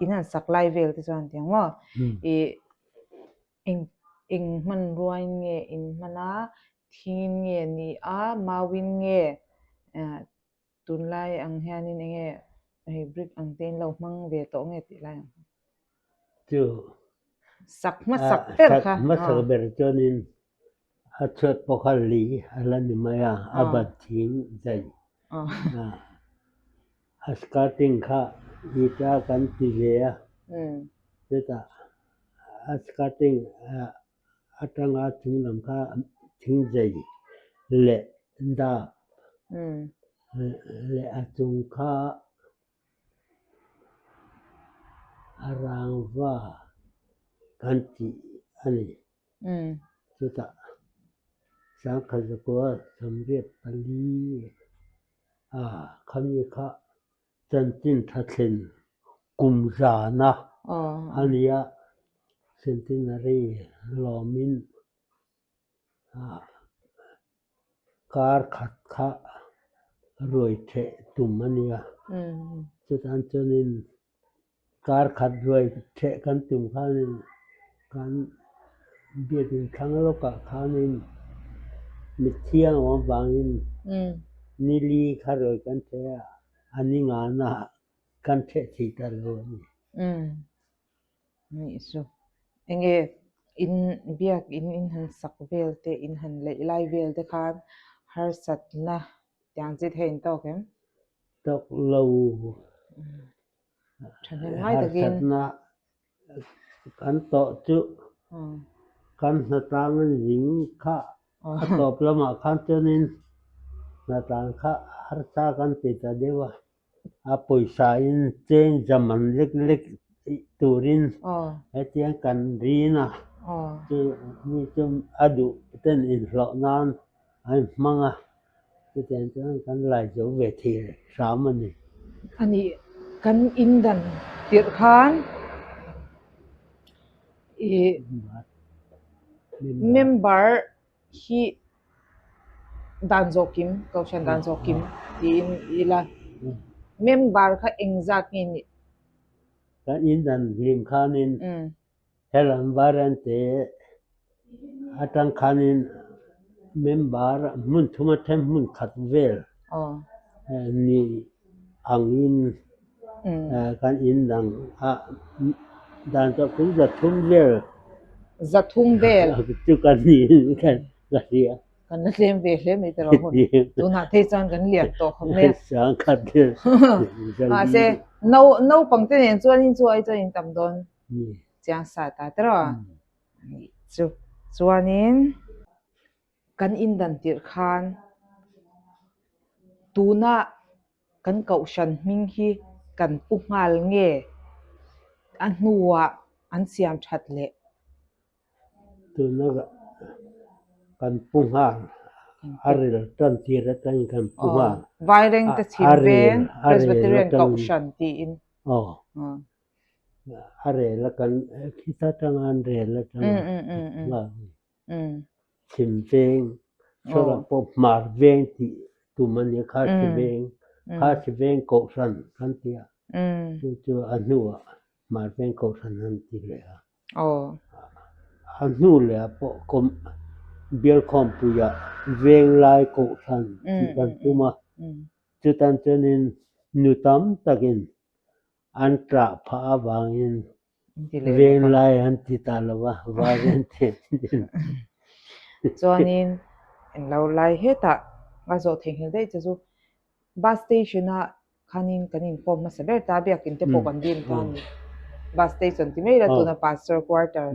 [SPEAKER 1] in han sak lai vel te chuan tiang maw ih Eng eng hmanruain nge in hman a, thingin nge ni a, mauin nge tunlai ang hianin eng nge hei brick ang te in lo hmang ve tawh nge tih lai ang.
[SPEAKER 2] Chu
[SPEAKER 1] sak hmasak ber kha.
[SPEAKER 2] Sak hmasak ber chuanin a chhuat pawh kha li a la ni mai a, a ban thing zai. A skirting kha ita kan ti ve a, chutah a skirting atanga chung lam kha thing zai leh dap leh a chung kha a rangva kan tih a ni. Chutah 1984 a khami kha chanchin tha thlen kum zana a ni a, centenary lawmin kar khat kha ruai theh tum a ni a, chutan chuanin Kar khat ruai theh kan tum khanin kan biakin thlang lawkah khanin mithiang awm avangin nili kha ruai kan theh a, a ni ngana kan theh thei ta lo a ni.
[SPEAKER 1] Nih chu. Enge in biakin in han sak vel te, in han leih lai vel te khan harsatna tiang chi thei in tawk em?
[SPEAKER 2] Tawk lo. Harsatna kan tawh chu kan hnatlang zing kha a tawp lamah khan chuanin hnatlang kha harsa kan ti ta deuh a, a pawisa in cheng zaman lek lek turin hetiang kan rin a, chu mi chu a duh ten inhlawh nan an hmang a. Chutiang chuan kan lai zo ve thei hram a ni.
[SPEAKER 1] A nih, kan indan tirh khan ih member hi Dan zawh kim, Kohhran dan zawh kim tiin ila member kha engzat nge nih?
[SPEAKER 2] Kan in dan hlim khanin helam Vairengte atang khanin member hmun thum a then hmun khat vel ni angin Kan in dang ah dan chu kum 300 vel.
[SPEAKER 1] 300 vel.
[SPEAKER 2] Chu kan ni kan ka hria.
[SPEAKER 1] Kan la tlem ve hle mai ta lo hun. Tunah phei chuan kan lian tawh khawp mai a.
[SPEAKER 2] 10,000 vel.
[SPEAKER 1] Mahse no naupang te nen chuan in chu ai chuan in tam dawn chiang sa ta tawh a. Chu chuanin kan in dan tirh khan tuna Kan kohhran hming hi kan pu nghal nge a hnuah an siam that leh?
[SPEAKER 2] Tuna kan pu nghal, a ril tan tir atangin kan pu nghal.
[SPEAKER 1] Vairengte chhim veng Presbyterian kohhran tiin.
[SPEAKER 2] Aw, a rel a kan khita tanga an rel atanga kan pu nghal. Chhim veng, Chhawrah pawh Hmar veng tih tum a nia, Khasi veng, Khasi veng Kohhran kan ti a, chu chu a hnuah Hmar veng Kohhran an ti leh a. A hnu leh ah pawh kawm Bialkhawmpuiah Venglai Kohhran tih kan tum a, chutan chuanin nu tam takin an ṭah phah avangin Veng lai an ti ta lo va, Vairen te an ti lo.
[SPEAKER 1] Chuanin englo lai hetah a zawh theihnghilh daih che chu bus station ah khanin kan inkhawm hmasa ber ta, biakin te pawh kan dim ta a ni. Bus station ti mai la tuna pastor quarter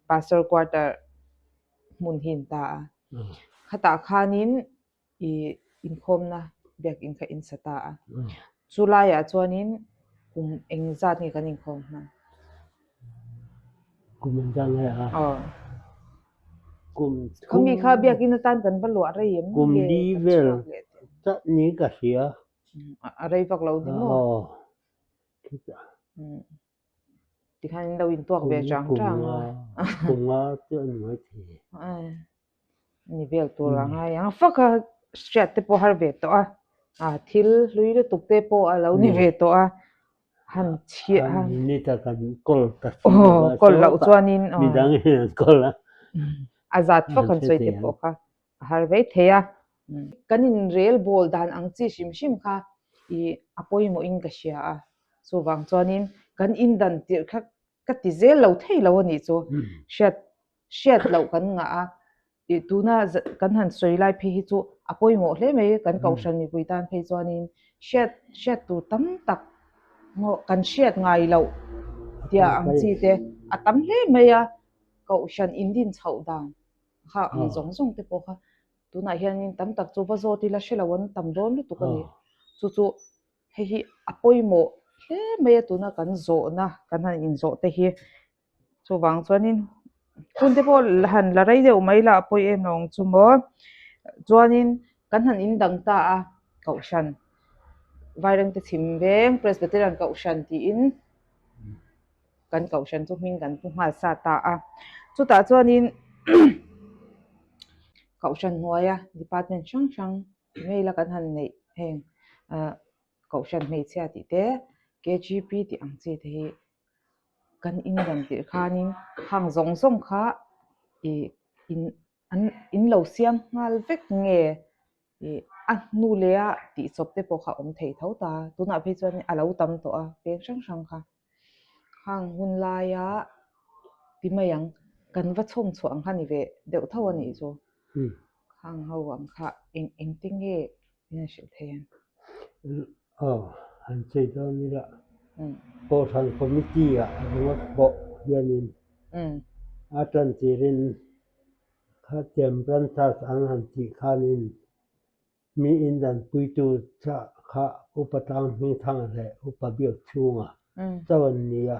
[SPEAKER 1] pastor quarter hmun hi a ni ta a. Khatah khanin i inkhawmna biakinn kha in sa ta a. Chu laiah chuanin kum engzat nge kan inkhawm hman?
[SPEAKER 2] Kum engzat nge a?
[SPEAKER 1] Aw.
[SPEAKER 2] Kum
[SPEAKER 1] Khami kha biakinn atan kan va luah rei em
[SPEAKER 2] Kum
[SPEAKER 1] nge
[SPEAKER 2] li
[SPEAKER 1] kan
[SPEAKER 2] vel
[SPEAKER 1] chhuak leh teh?
[SPEAKER 2] chat ni ka hria.
[SPEAKER 1] A rei vak lo ni maw?
[SPEAKER 2] Aw.
[SPEAKER 1] Tikhan in lo intuak ve chang chang a.
[SPEAKER 2] Kum nga chu a ni maithei.
[SPEAKER 1] Ni vel tur a ngai ang fak a, hriat te pawh har ve tawh a, a thil hlui lutuk te pawh a lo ni ve tawh a, han chhiah a.
[SPEAKER 2] Ni ta kan kawl ta si lo a,
[SPEAKER 1] kawl loh chuanin
[SPEAKER 2] midang in an kawl a,
[SPEAKER 1] a zat fak han sawi te pawh kha a har vei thei a. Kan inrel bawl dan ang chi hrim hrim kha i a pawimawh in ka hria a, chuvang chuanin kan indan tirh kha ka ti zel lo thei lo a nih chu hriat hriat loh kan ngah a, ih tuna kan han sawi lai phei hi chu a pawimawh hle mai kan kohhran mipui tan phei chuanin hriat hriat tur tam tak maw kan hriat ngai loh tia ang chi te a tam hle mai a, kohhran indin chhoh dan kha ang zawng zawng te pawh kha tunah hianin tam tak chu va zawt ila hre lo an tam dawn lutuk a ni, chu chu hei hi a pawimawh hle mai a tuna kan zawhna kan han inzawh te hi. Chuvang chuanin hun te pawh han la rei deuh mai la a pawi em lo ang chu maw. Chuanin kan han indang ta a Kohhran Vairengte chhim veng Presbyterian Kohhran tiin kan Kohhran chu hming kan pu nghal sa ta a. Chutah chuanin Kohhran hnuaia department hrang hrang ngei la kan han neih heng ah Kohhran hmeichhia tih te K_G_P tih ang chi te hi kan indan tirh khanin hang zawng zawng kha ih in an in lo siam nghal vek nge ih a hnu leh a tih chawp te pawh kha a awm thei tho ta tunah phei chuan a lo tam tawh a peng hrang hrang kha hang hun laia ti mai ang kan va chhawm chhuah ang kha ni ve deuh tho a nih chu hang ho ang kha eng engte nge min han hrilh thei ang.
[SPEAKER 2] Aw, han sawi dawn ila Kohhran Committee ah ringawt pawh hianin a tan tirin khatiang branches an han tih khanin mi indanpuitu kha Upa Tlang Hmingthang leh Upa Biak chhunga chauh an ni a,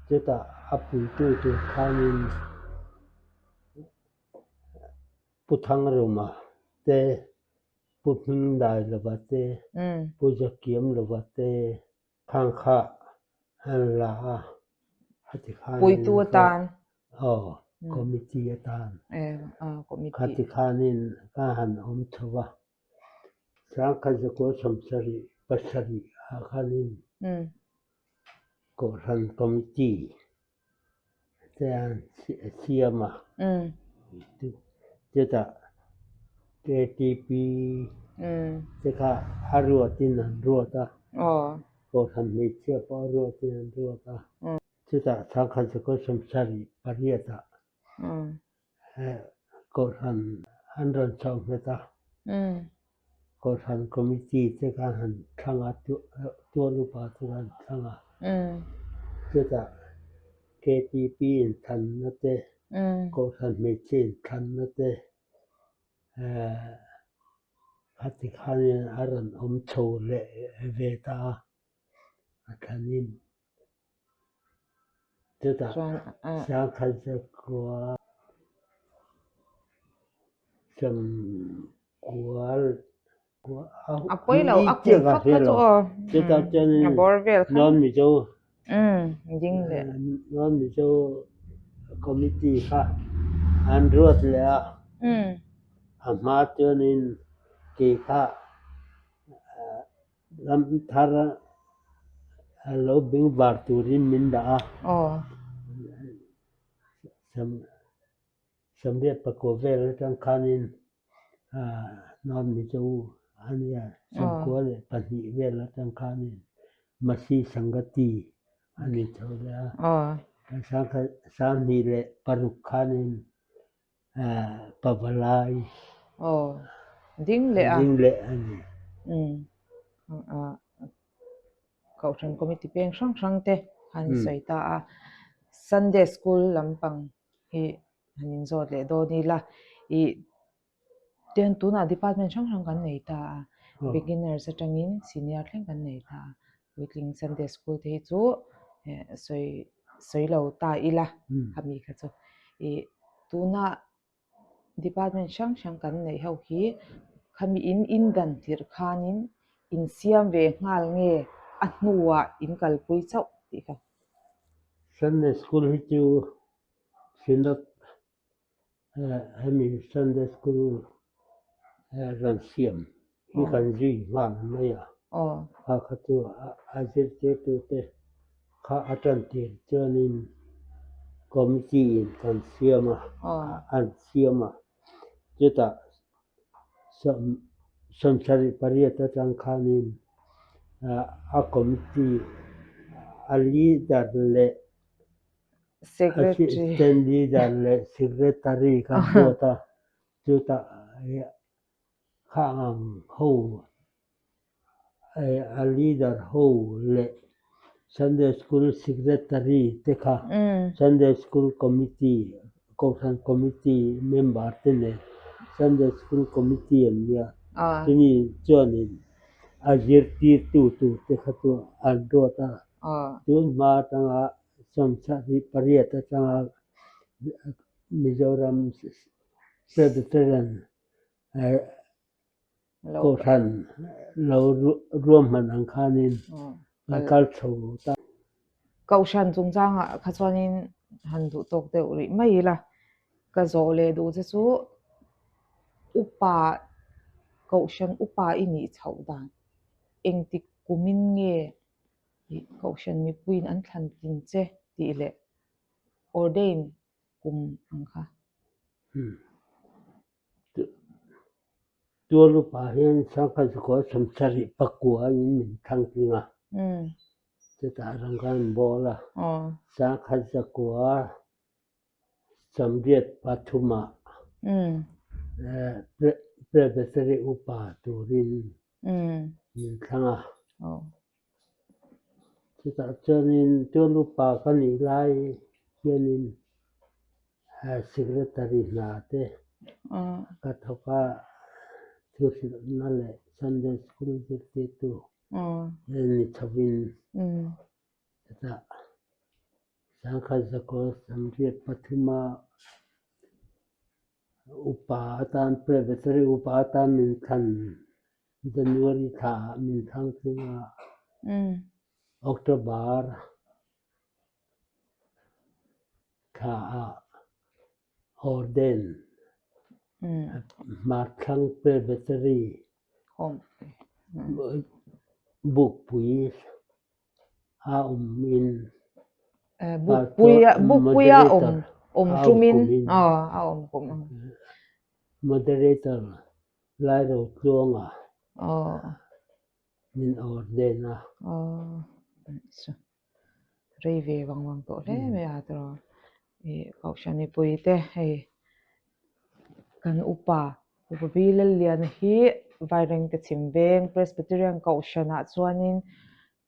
[SPEAKER 2] chutah a puitu tur khanin Pu Thangruma te, Pu Hmingdai lova te, Pu Zakiam lova te khang kha an la a, a ti khan
[SPEAKER 1] Puitu atan.
[SPEAKER 2] Aw. Committee atan khati khanin ka han awm chho a, sangkhat zakua sawmsarih pasarih ah khanin Kohhran Committee te an siam a, chutah KTP te kha a ruatin an ruat a, Kohhran hmeichhia pawh a ruatin an ruat a. Chutah sangkhat zakua sawmsarih pariatah Kohhran an rawn chhoh nghet a, Kohhran Committee te khan han thlang a, tual upa te khan han thlang a. Chutah KTP inthanna te, Kohhran hmeichhia inthanna te khati khanin a rawn awm chho leh ve ta a, a thlanin. Chutah sangkhat zakua sawmkual
[SPEAKER 1] A pawi lo a kum fak kha chu aw
[SPEAKER 2] chutah chuanin
[SPEAKER 1] a bawr vel kha
[SPEAKER 2] North Mizo
[SPEAKER 1] ding leh
[SPEAKER 2] North Mizo Committee kha an ruat leh a a hma chuanin kei kha Ram thar a lo bengvar turin min dah a. Samriat pakua vel atang khanin North Mizo a nia, sawmkua leh pahnih vel atang khanin Masi Sangati a ni tho leh a. Sanghnih leh paruk khanin Pavalai
[SPEAKER 1] ding leh a.
[SPEAKER 2] Ding leh a ni.
[SPEAKER 1] Kohhran Committee peng hrang hrang te han sawi ta a. Sunday School lampang hi han inzawt leh dawn ila. Ih Tin, tunah department hrang hrang kan nei ta a, beginners atangin senior thleng kan nei ta a, puitling Sunday school te hi chu sawi sawi lo ta ila khami kha chu. Ih tuna department hrang hrang kan neih ho hi khami in in dan tirh khanin in siam ve nghal nge a hnuah in kalpui chauh tih kha.
[SPEAKER 2] Sunday school hi chu Synod Hemi Sunday School rawn siam hi kan zui nghal mai a, kha kha chu a zirtirtute kha a tan tir chuanin committee in kan siam a, an siam a, chutah sawmsarih pariat atang khanin a committee a leader leh Assistant Leader leh Secretary kan ruat a, chutah kha ang ho a leader ho leh Sunday School Secretary te kha Sunday School Committee Kohhran Committee member te nen Sunday School Committee an nia, chumi chuanin a zirtirtu tur te kha chu an ruat a, tun hma atanga sawmsarih pariat atanga Mizoram Presbyterian Kohhran lo ruahman ang khanin an kal chho ta.
[SPEAKER 1] Kohhran chungchangah kha chuanin han duh tawk deuh rih mai ila, ka zawh leh duh che chu upa Kohhran upa i nih chhoh dan engtik kumin nge ih Kohhran mipuiin an thlan tlin che tih leh ordain kum ang kha.
[SPEAKER 2] Tual upa hian sangkhat zakua sawmsarih pakua in min thlang tling a, chutah ram khan an bawl a, sangkhat zakua sawmriat pathumah Presbytery upa turin min thlang a. Chutah chuanin tual upa ka nih lai hianin Secretary hna te ka thawk a, thuhrilhna leh Sunday School zirtirtu te ni chhovin chutah sangkhat zakua samriat pathuma upa atan Presbytery upa atan min thlan January thla ah min thlang tling a, October thla ah. Orden Hmarthlang Presbytery Bukpui a awm in
[SPEAKER 1] Bukpuia awm ṭumin a awm kum.
[SPEAKER 2] Moderator Lairotluanga min ordain a.
[SPEAKER 1] Rei ve vang vang tawh hle mai a tiraw ih kohhran mipui te hei kan upa upa bi Lalliana hi Vairengte chhim veng Presbyterian kohhranah chuanin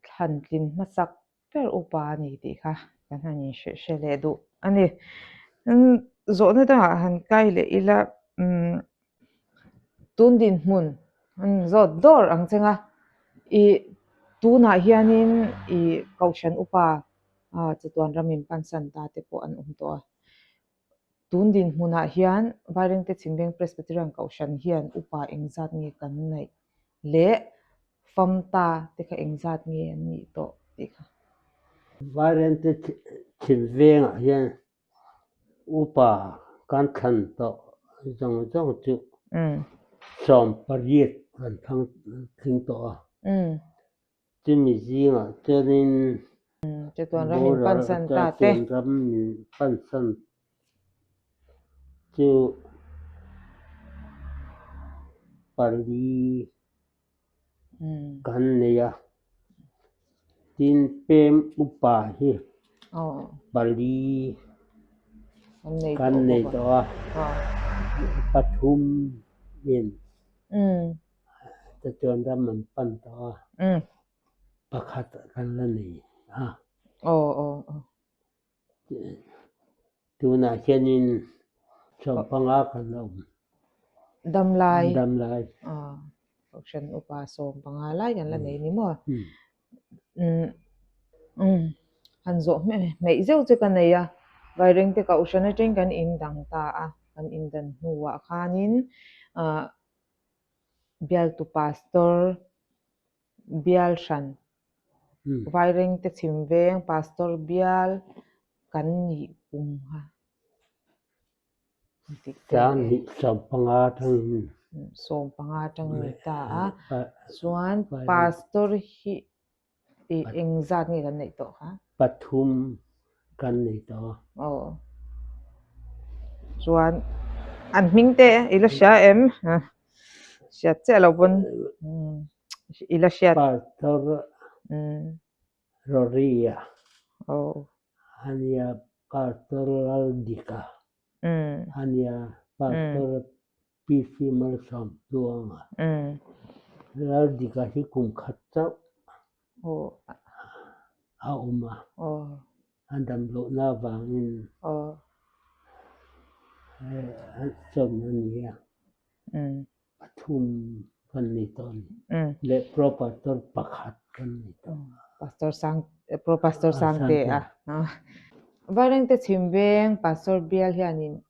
[SPEAKER 1] thlan tlin hmasak ber upa a ni tih kha kan han inhrilh hre leh duh a ni. Zawhna dangah han kai leh ila umm tun dinhmun an zawt dawr ang cheng a, ih tunah hianin ih kohhran upa chatuan ram in pansan ta te pawh an awm tawh a. Tun dinhmunah hian Vairengte Chhimveng Presbyterian Kohhran hian upa engzat nge kan neih leh famta te kha engzat nge an nih tawh tih kha.
[SPEAKER 2] Vairengte Chhimvengah hian upa kan thlan tawh zawng zawng chu 18 kan thlang tling tawh a. Chumi zingah chuanin
[SPEAKER 1] Chatuan ram min pansan ta te.
[SPEAKER 2] Chatuan ram min pansan chu pali kan nei a. Tin pem upa hi pali kan nei tawh a, pathum in. Chatuan ram an pan tawh a, pakhat kan la nei a. Tunah hianin 15 kan la awm.
[SPEAKER 1] Damlai.
[SPEAKER 2] Damlai.
[SPEAKER 1] Kohhran upa 15 lai kan la nei ni maw? Han zawh hmeih zeuh chu ka nei a, Vairengte Kohhran atangin kan indang ta a, kan indan hnuah khanin Bialtu Pastor bial hran, Vairengte chhim veng Pastor bial kan nih kum kha dik tel
[SPEAKER 2] Sang hnih 15 atangin.
[SPEAKER 1] 15 atang ni ta a, chuan Pastor hi I engzat nge kan neih tawh kha?
[SPEAKER 2] Pathum kan nei tawh a.
[SPEAKER 1] Aw. Chuan an hming te i la hria em? Hriat chiah lo pawn i la hriat.
[SPEAKER 2] Pastor Roria.
[SPEAKER 1] Aw.
[SPEAKER 2] Ania Pastor Laldika. Ania Pastor PC Malsawmtluanga Laldika hi kum khat chauh a awm a, a damlohna avangin sawn a ni a, pathum kan nei tawh a ni. Leh Pro Pastor pakhat kan nei tawh.
[SPEAKER 1] Pastor Sang, Pro Pastor Sangtea. Vairengte Chhimveng Pastor bial hianin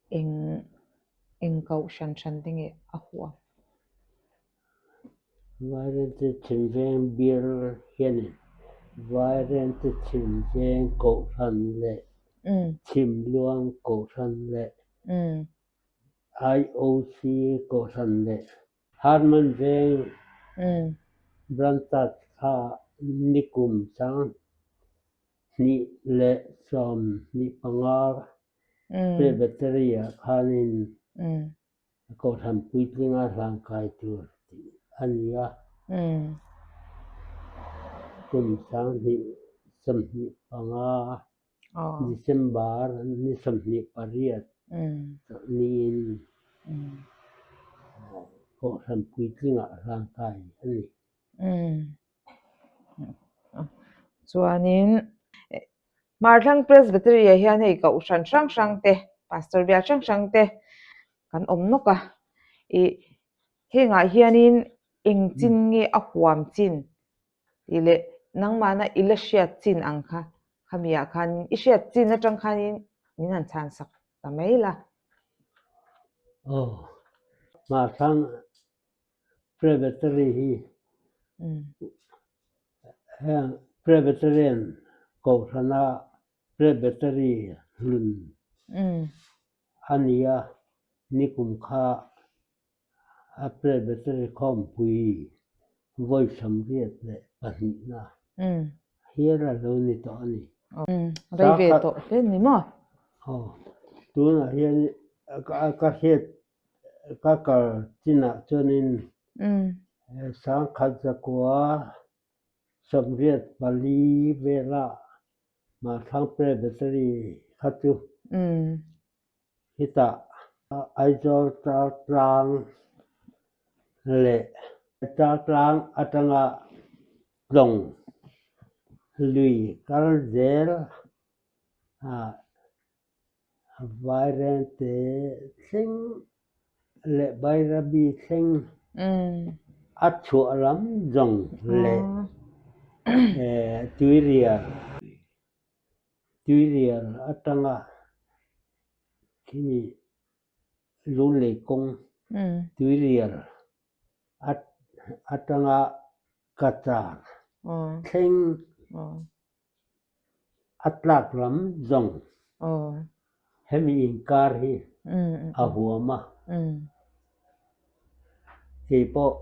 [SPEAKER 1] Eng eng koh hran hran te nge a huam?
[SPEAKER 2] Vairente Chhimveng bial hianin Vairente Chhimveng Kohhran leh Chhimluang Kohhran leh IOC Kohhran leh Harman Veng Branch kha nikum 2025 Presbytery-ah khanin Kohhran puitlinga hlangkai tur tih a ni a. Kum 2025 December ni 28 niin Kohhran puitlinga hlangkai a ni.
[SPEAKER 1] Chuanin Hmarthlang Presbytery ah hian hei kohhran hrang hrang te pastor bial hrang hrang te kan awm nawk a ih hengah hianin eng chin nge a huam chin tih leh nangmahna i la hriat chin ang kha khami ah khan i hriat chin atang khanin min han chhan sak ta mai la.
[SPEAKER 2] Aw Hmarthlang Presbytery hi heng Presbyterian kohhrana Presbytery hlun a ni a, nikum kha a Presbytery khawmpui vawi 72 na hial a lo ni tawh a ni.
[SPEAKER 1] Rei ve tawh hle ni maw?
[SPEAKER 2] Aw, tunah hian ka hriat ka kal chinah chuanin 1984 vela Mahthlang Presbytery kha chu Hetah Aizawl Tartlang leh Tartlang atanga tlawng lui kal zel Vairengte thleng leh Bairabi thleng a chhuah lam zawng leh Tuirial Tuirial atanga khimi Lunglei kawng Tuirial atanga Cachar thleng a tlak lam zawng hemi inkar hi a huam a. Keipawh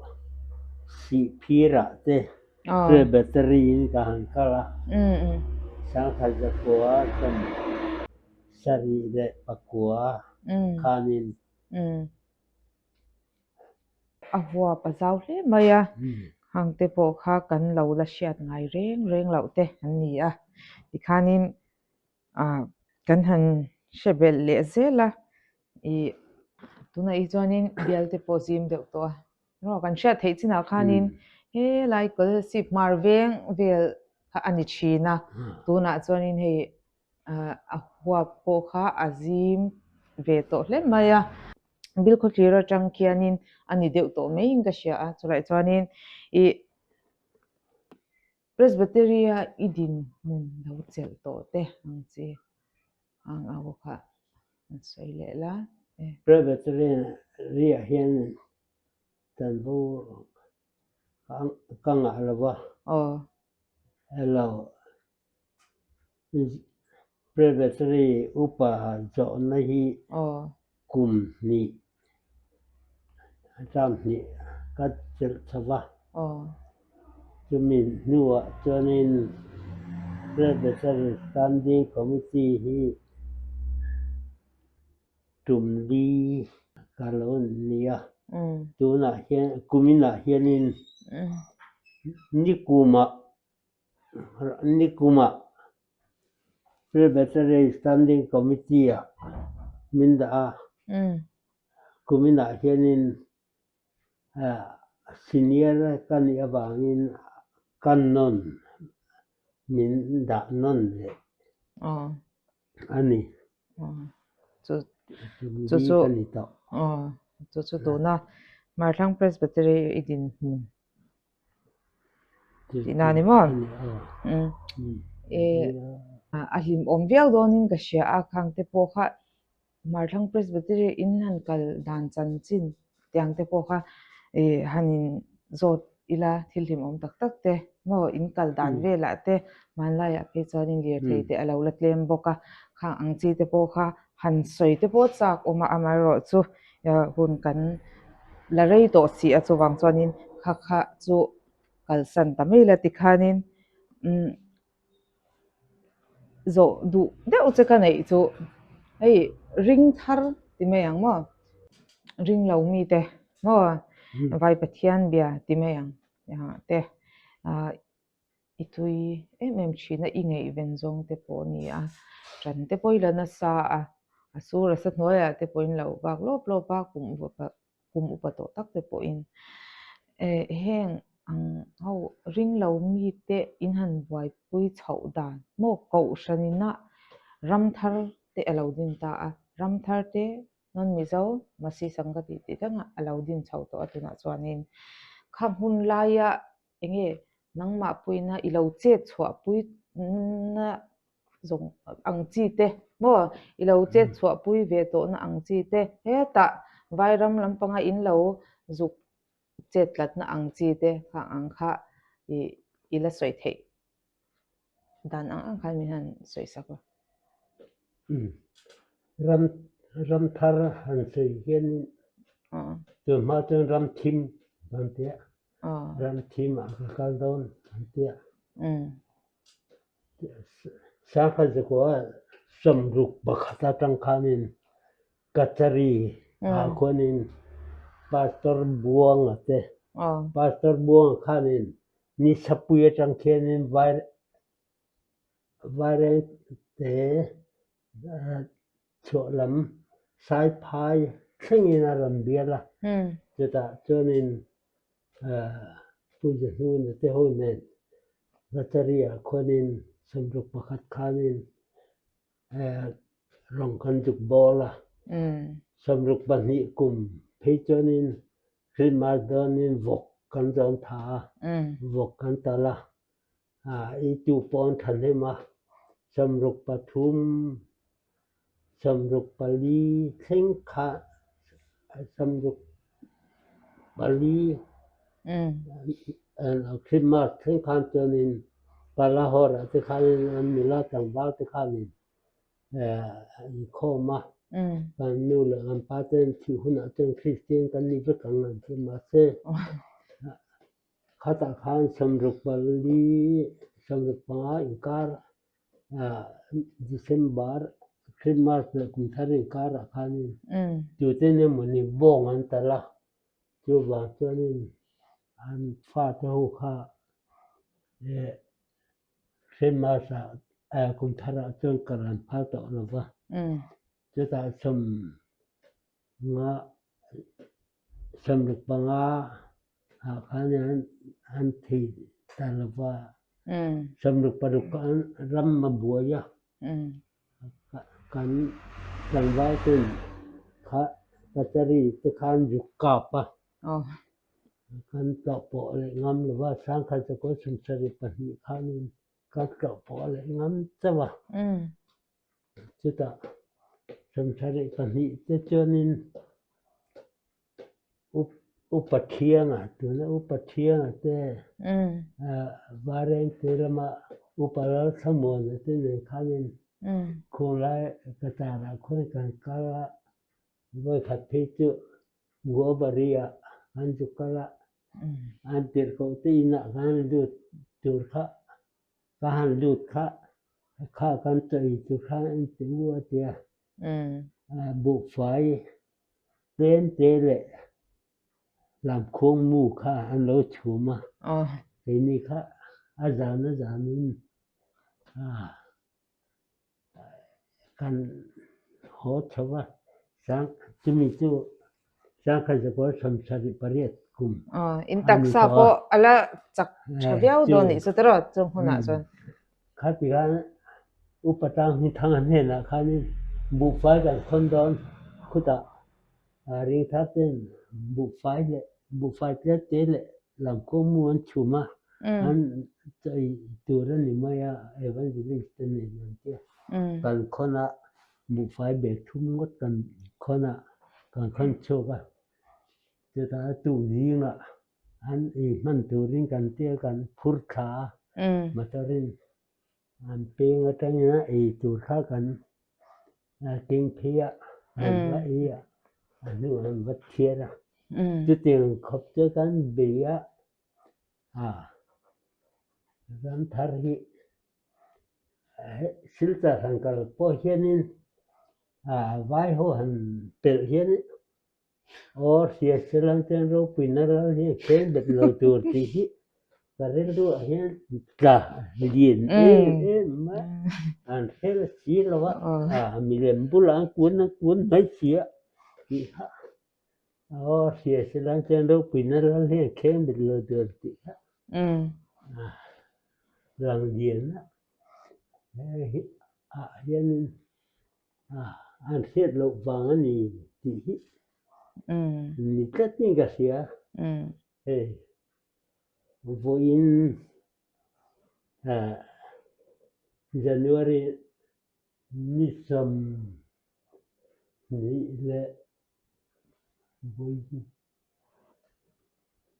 [SPEAKER 2] Sihphirah te Presbytery in ka han kal a, 1979 khanin.
[SPEAKER 1] A huap a zau hle mai a, hang te pawh kha kan lo la hriat ngai reng reng loh te an ni a, tikhanin ah kan han hre belh leh zel a, ih tunah hi chuanin bial te pawh zim deuh tawh a, maw kan hriat theih chinah khanin helai Kolasib hmar veng vel kha a ni thin a, tunah chuanin hei a huap pawh kha a zim ve tawh hle mai a. Bilkhawthlir atang khianin a ni deuh tawh maiin ka hria a, chulaiah chuanin ih Presbytery-a i dinhmun lo chelh tawh te ang chi ang au kha an sawi leh la e.
[SPEAKER 2] Presbytery-ah hian chanvo ka ngah lo va, elo Presbytery upa zawhna hi kum hnih term hnih ka chelh chho va. Chumi hnuah chuanin Presbytery Standing Committee hi tum li ka lo ni a. Tunah hian kuminah hianin nikumah Nikumah Presbytery Standing Committee-ah min dah a, kuminah hianin senior ka nih avangin ka nawn min dah nawn leh a ni.
[SPEAKER 1] Chu chu chu chu tuna Hmarthlang Presbytery i dinhmun Tihna a ni maw? A hlimawm viau dawnin ka hria a, khang te pawh kha Hmarthlang Presbytery in han kal dan chanchin tiang te pawh kha ih han in zawt ila thil hlimawm tak tak te maw in kal dan velah te hmanlaiah phei chuanin lirthei te a lo la tlem bawk a, khang ang chi te pawh kha han sawi te pawh chak awm a, amaherawhchu hun kan la rei tawh si a chuvang chuanin kha kha chu kalsan ta mai la tikhanin umm zawh duh deuh che ka neih chu hei ring thar ti mai ang maw ring lo mite maw vai Pathian bia ti mai ang te ah. I tui em em thin a, i ngaihven zawng te pawh a ni a, ṭan te pawh i la nasa a, a sur a sa hnuaiah te pawhin lo vak lawp lawp a, kum upa kum upa tawh tak te pawhin eh heng ang ho ring lo mite in han buaipui chhoh dan maw kohhran ina ram thar te a lo din ta a, ram thar te non Mizo Masi Sangha tih tih thlengah a lo din chho tawh a tunah chuanin kha hmun laia Enge nangmah puina i lo chet chhuah pui na zawng ang chi te maw i lo chet chhuah pui ve tawh na ang chi te hetah vairam lampanga in lo zuk chet tlat na ang chi te kha ang kha ih i la sawi theih dan ang ang khan min han sawi sak a.
[SPEAKER 2] Ram. Ramthar han sawi hianin tunhma chuan ramthim kan ti a, ramthim ah ka kal dawn an ti a. Sangha zakua sawmruk pakhat atang khanin Kachari ah khuanin Pastor Buanga te, Pastor Buanga khanin Nisapui atang khianin Vairengte chhuah lam Saiphai thlengin a rawn bial a, chutah chuanin Pu Zahnuna te ho nen Kachari ah khuanin sawmruk pakhat khanin Rawng kan zuk bawl a, 62 kum phei chuanin Christmas dawnin vawk kan zawn tha a, vawk kan tal a, i tu pawh an thahnem a, 63, 64 thleng kha 64 Christmas thleng khan chuanin Palahawr ah te khanin an nula tlangval te khanin inkhawm a, kan nu leh kan pa ten thih hunah chuan Kristian kan ni vek ang an ti mahse khatah khan 64, 65 inkar December Christmas leh kum thar inkarah khanin tute emawni bawng an talh a, chuvang chuanin an fate ho kha Christmas ah kum thar ah chuan kal an phal tawh lo va, chutah 50, 65 ah khan an thei ta lo va, 66 ah ram a buai a, kan tlangval ten kha Kachari te khan zuk kap a. Kan tlawh pawh leh ngam lo va, Sangkhat chakawt 72 khanin kan tlawh pawh leh ngam chauh a. Chutah 72 te chuanin Upa Thianga, tuna Upa Thianga te Varengte lama Upa Lalthlamuana te nen khanin khunglai Qatar-ah khuan kan kal a, vawikhat phei chu Guabari ah an zu kal a, an tirhkoh te inah khan lut tur kha ka han lut kha, kha kan chaw ei tur khan an ti u a ti a, buhfai tlem te leh lamkhuang mu kha an lo chhum a, keini kha a zan a zanin Kan haw chho a, sang chumi chu 1978 kum
[SPEAKER 1] a in taksa pawh a la chak tha viau dawn nih chu tiraw chung hunah chuan.
[SPEAKER 2] Khati khan upa tang hi thang hnenah khanin buhfai kan khawn dawn khutah ringthar ten buhfai leh buhfai tlem te leh lamkawng mu an chhum a, an chawi tur a ni mai a, evangelist te nen an tia. Kan khawn a, buhfai bag thum ngawt kan khawn a, kan khawn chhuak a, chutah a tuk zingah an ei hman turin kan tia kan phur thla a, motor in an peng atangin a ei tur kha kan keng phei a, an va ei a, a hnuah an va thiar a, chutiang khawp chu kan bei a, ramthar hi Silchar han kal pawh hianin vai ho han pelh hian Aw hria selang chuan ropuina ral hi a kheng bet lo tur tih hi ka rilruah hian tla lian em em mai a, an hre la si lo a, milem bulah an kun an kun mai si a tih kha aw hria selang chuan ropuina ral hi a kheng bet lo tur tih kha lang lian a hei hi ah hianin An hriat loh vang a ni tih hi ni tlatin ka hria. Hei vawiin January ni 20 leh vawiin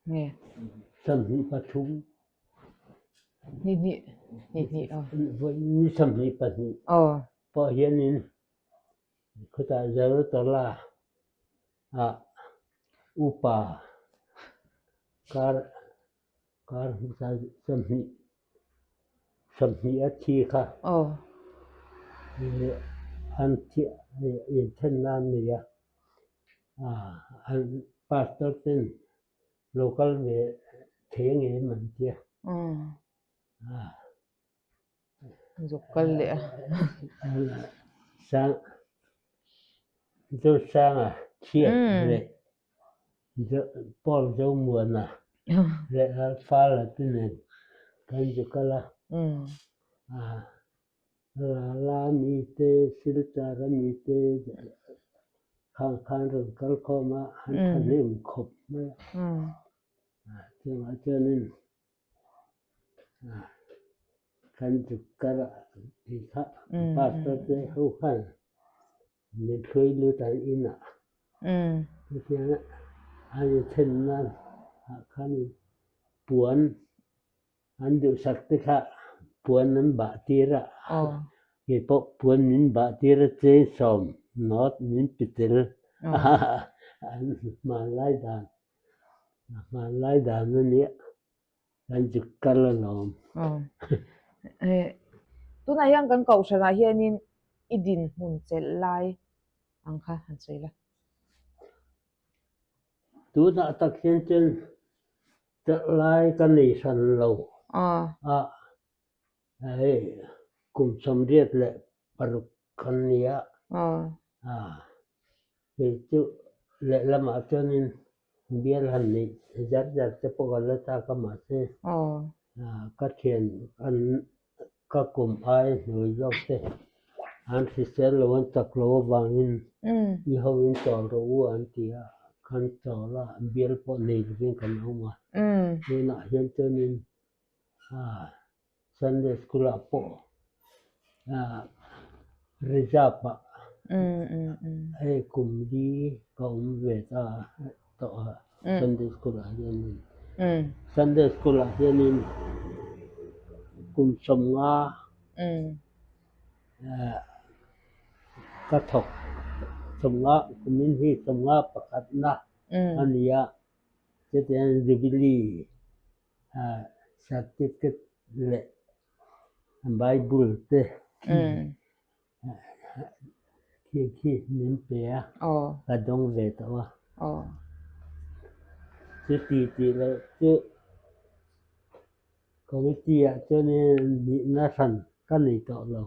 [SPEAKER 2] 23 ni 22 pawh hianin Khutah Zarutala ah upa kar kar hmasa sawmhnih sawmhnih a thi kha an inthenna an nei a, an pastor ten lo kal ve thei ang em an tia.
[SPEAKER 1] Zuk kal leh a.
[SPEAKER 2] Sang Zosanga chhiat leh Paul Zomuana leh Lalfala te nen kan zu kal a. Lala mite, Silchara mite khang khan rawn kal khawm a, an thahnem khawp mai a. Chungah chuanin Kan zuk kar ah tih kha pastor te ho khan min hruai lut an in ah chutiang an in then nan ah khan puan an duhsak te kha puan an bah tir a kei pawh puan min bah tir a cheng sawm nawt min pe tel an hmanlai dan hmanlai dan a nia. Kan zuk kal alawm.
[SPEAKER 1] Tunah hian kan kohhranah hianin i dinhmun chelh lai ang kha han sawi la.
[SPEAKER 2] Tunah tak hian chuan chelh lai ka nei hran lo a, hei kum 86 kan ni a, hei chu lehlamah chuanin Bial han neih zar zar te pawh ka la chak a mahse ka thian an ka kum ai hnuai zawk te an hrisel lo an chak lo avangin i ho in chawl rawh u an ti a, kan chawl a bial pawh nei lovin kan awm a, tunah hian chuanin Sunday school ah pawh reserve ah hei kum li ka awm ve ta tawh a Sunday school ah hianin Sunday school ah hianin kum 50 ka thawk 50 kumin hi 51na a ni a chutiang Jubilee Certificate leh Bible te khi khi min pe a, ka dawng ve tawh a. Chuti tih loh chu committee ah chuan nihna hran ka nei tawh lo.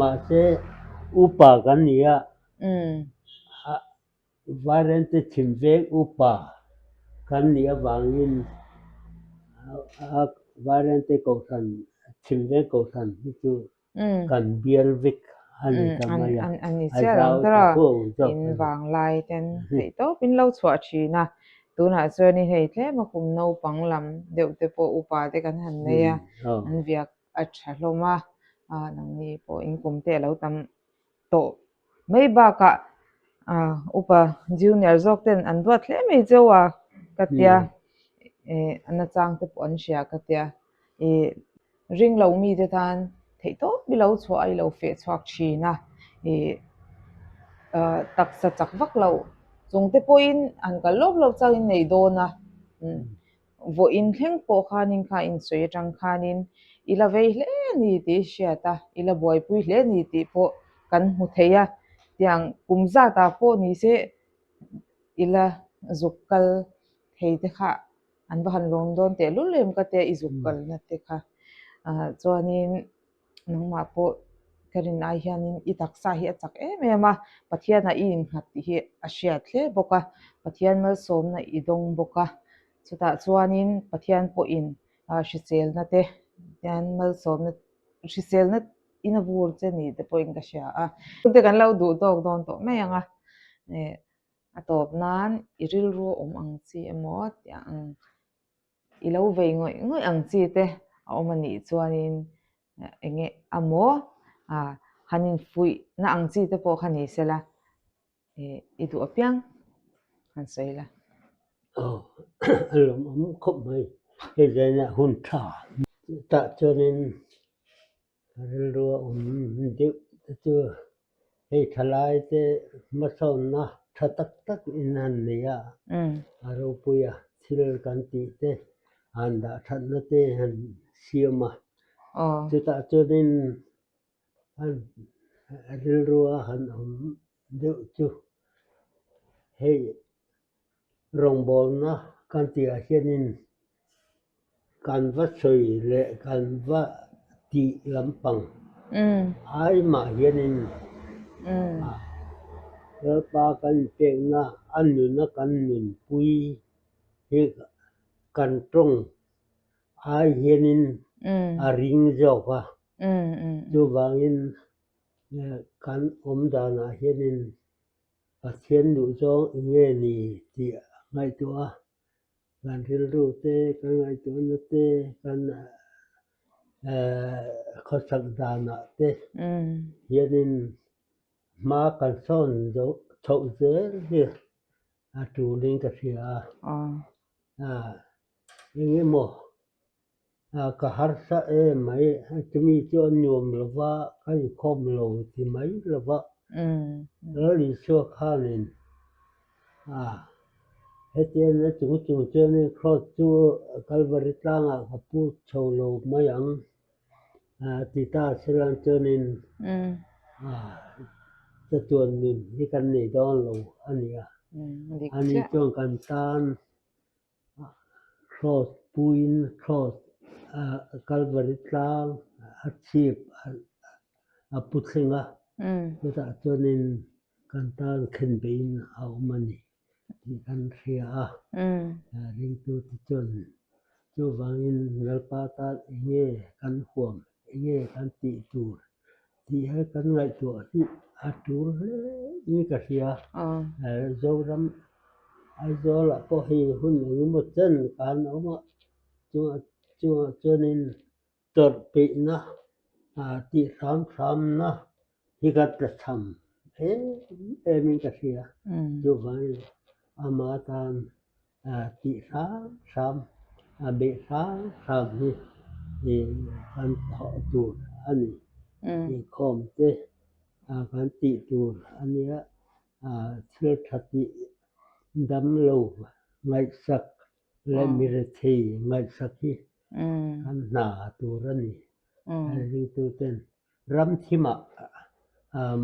[SPEAKER 2] Mahse upa kan ni a, Vairente chhim veng upa kan nih avangin Vairente Kohhran, chhim veng Kohhran hi chu kan bial vek a ni ta mai a, a zau ta huau zawk a ni.
[SPEAKER 1] In vanglai ten theih tawp in lo chhuah thin a, tunah chuan i hei tlem a kum naupang lam deuh te pawh upa te kan han nei a, an viak a tha hlawm a, nangni pawh in kum te a lo tam tawh mai bakah upa junior zawk ten an duat hle mai cheu a ka tia ih a nachang te pawh an hria ka tia ih ring lo mi te tan theih tawp i lo chhuah a i lo feh chhuak thin a ih taksa chak vak loh chung te pawhin an kal lawp lawp chauh in nei dawn a. Vawiin thleng pawh khanin kha insawi atang khanin i la vei hle a ni tih i hriat a, i la buaipui hle a ni tih pawh kan hmu thei a. Tiang kum zatah pawh ni se i la zuk kal thei te kha an va han lawm dawn tehlul em ka tia i zuk kalna te kha. Chuanin Nangmah pawh ka rin ai hianin i taksa hi a chak em em a, Pathianah i innghat tih hi a hriat hle bawk a, Pathian malsawmna i dawng bawk a, chutah chuanin Pathian pawhin hriselna te hian malsawmna hriselna in a vur che ni te pawhin ka hria a. Te kan lo duh tawk dawn tawh mai ang a, a tawp nan i rilru a awm ang chi emaw tih ang. I lo vei ngawih ngawih ang chi te a awm a nih chuanin eng nge a maw han infuih na ang chi te pawh kha ni sela i duh apiang han sawi la.
[SPEAKER 2] Aw a lawmawm khawp mai hei zaina hun tha tah chuanin rilru a awm deuh te chu. Hei thalai te hmasawnna tha tak tak in han nei a, a ropui a, thil kan tih te han dah thatna te han siam a, chutah chuanin an rilru a han awm deuh chu hei rawngbawlna kan tihah hianin Kan va sawi leh kan va tih lampang ai mah hianin Lalpa kan inpekna a nuna kan nunpui hi kan tawng ai hianin a ring zawk a. Chuvangin kan awm danah hianin Pathian duhzawng eng nge ni tih ngaihtuah a. Kan rilru te, kan ngaihtuahna te, kan khawsak danah te hianin hma kan sawn chhoh zel hi a tulin ka hria a. Eng emaw ka harsa em mai, chumi chu a nuam lo va, ka inkhawm lo ti mai lo va, Lal Isua khanin hetiang a chung chung chuanin Kraws chu Kalvari tlangah ka pu chho lo mai ang ti ta silang chuanin chatuan nun hi kan nei dawn lo a ni a, ani chuan kan tan Kraws puiin kraws Kalvari tlang a chhip a pu thleng a, chutah chuanin kan tan khenbeiin a awm a ni tih kan hria a, ringtute chuan chuvangin Lalpa tan eng nge kan huam, eng nge kan tih tur tih hi kan ngaihtuah hi a tul hle in ka hria. Zoram Aizawlah pawh hei hun engemaw chen kan awm a, chungah chuanin tawrh peihna tih hram hramna hi ka tlachham em em in ka hria. Chuvangin ama tan tih hram hram, beih hram hram hi kan thawh tur a ni. Inkhawm te kan tih tur a nia, thil tha tih dam lo ngaihsak leh mi rethei ngaihsak hi kan hna tur a ni. Ringtuten Ram thimah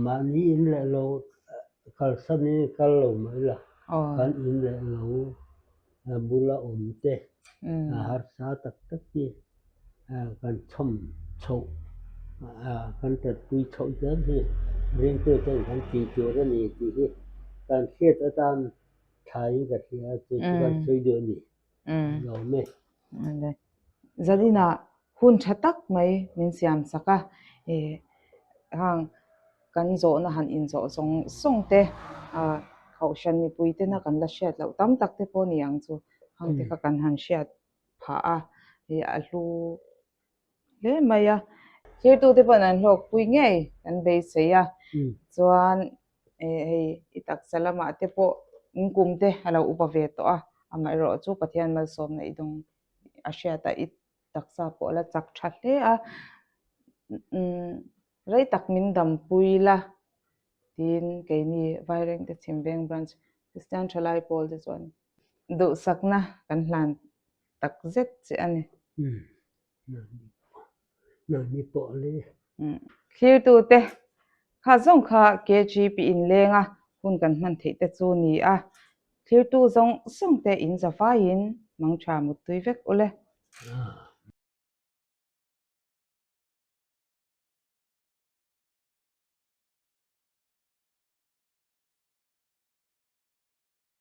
[SPEAKER 2] mahni in leh lo kalsan in kal lo mai la, kan in leh lo bula awm te harsa tak tak hi kan chhawm chhoh kan tanpui chhoh zel hi ringtu ten kan tih tur a ni tih hi kan hriat atan thain ka hria chu chu kan sawi duh a ni. Lawm e.
[SPEAKER 1] Zaninah hun tha tak mai min siam sak a, hang kan zawhna han inzawh zawng zawng te, kohhran mipui tena kan la hriat loh tam tak te pawh ni ang chu hang te kha kan han hriat phah a, a hlu hle mai a. Thirtute pawhin an hlawkpui ngei kan beisei a, chuan hei i taksa lamah te pawh in kum te a lo upa ve tawh a, amaherawh chu Pathian malsawmna i dawng a hriat a, i taksa pawh a la chak tha hle a, rei tak min dampui la tiin keini Vairengte Chhimveng Branch Kristian Thalai Pawl te chuan duhsakna kan hlan tak zet che a ni.
[SPEAKER 2] Nani pawh le.
[SPEAKER 1] Thlirtute kha zawng kha KGP inlenga hun kan hman theih te chu ni a. Thlirtu zawng zawng te in za vaiin mangtha muttui vek ule.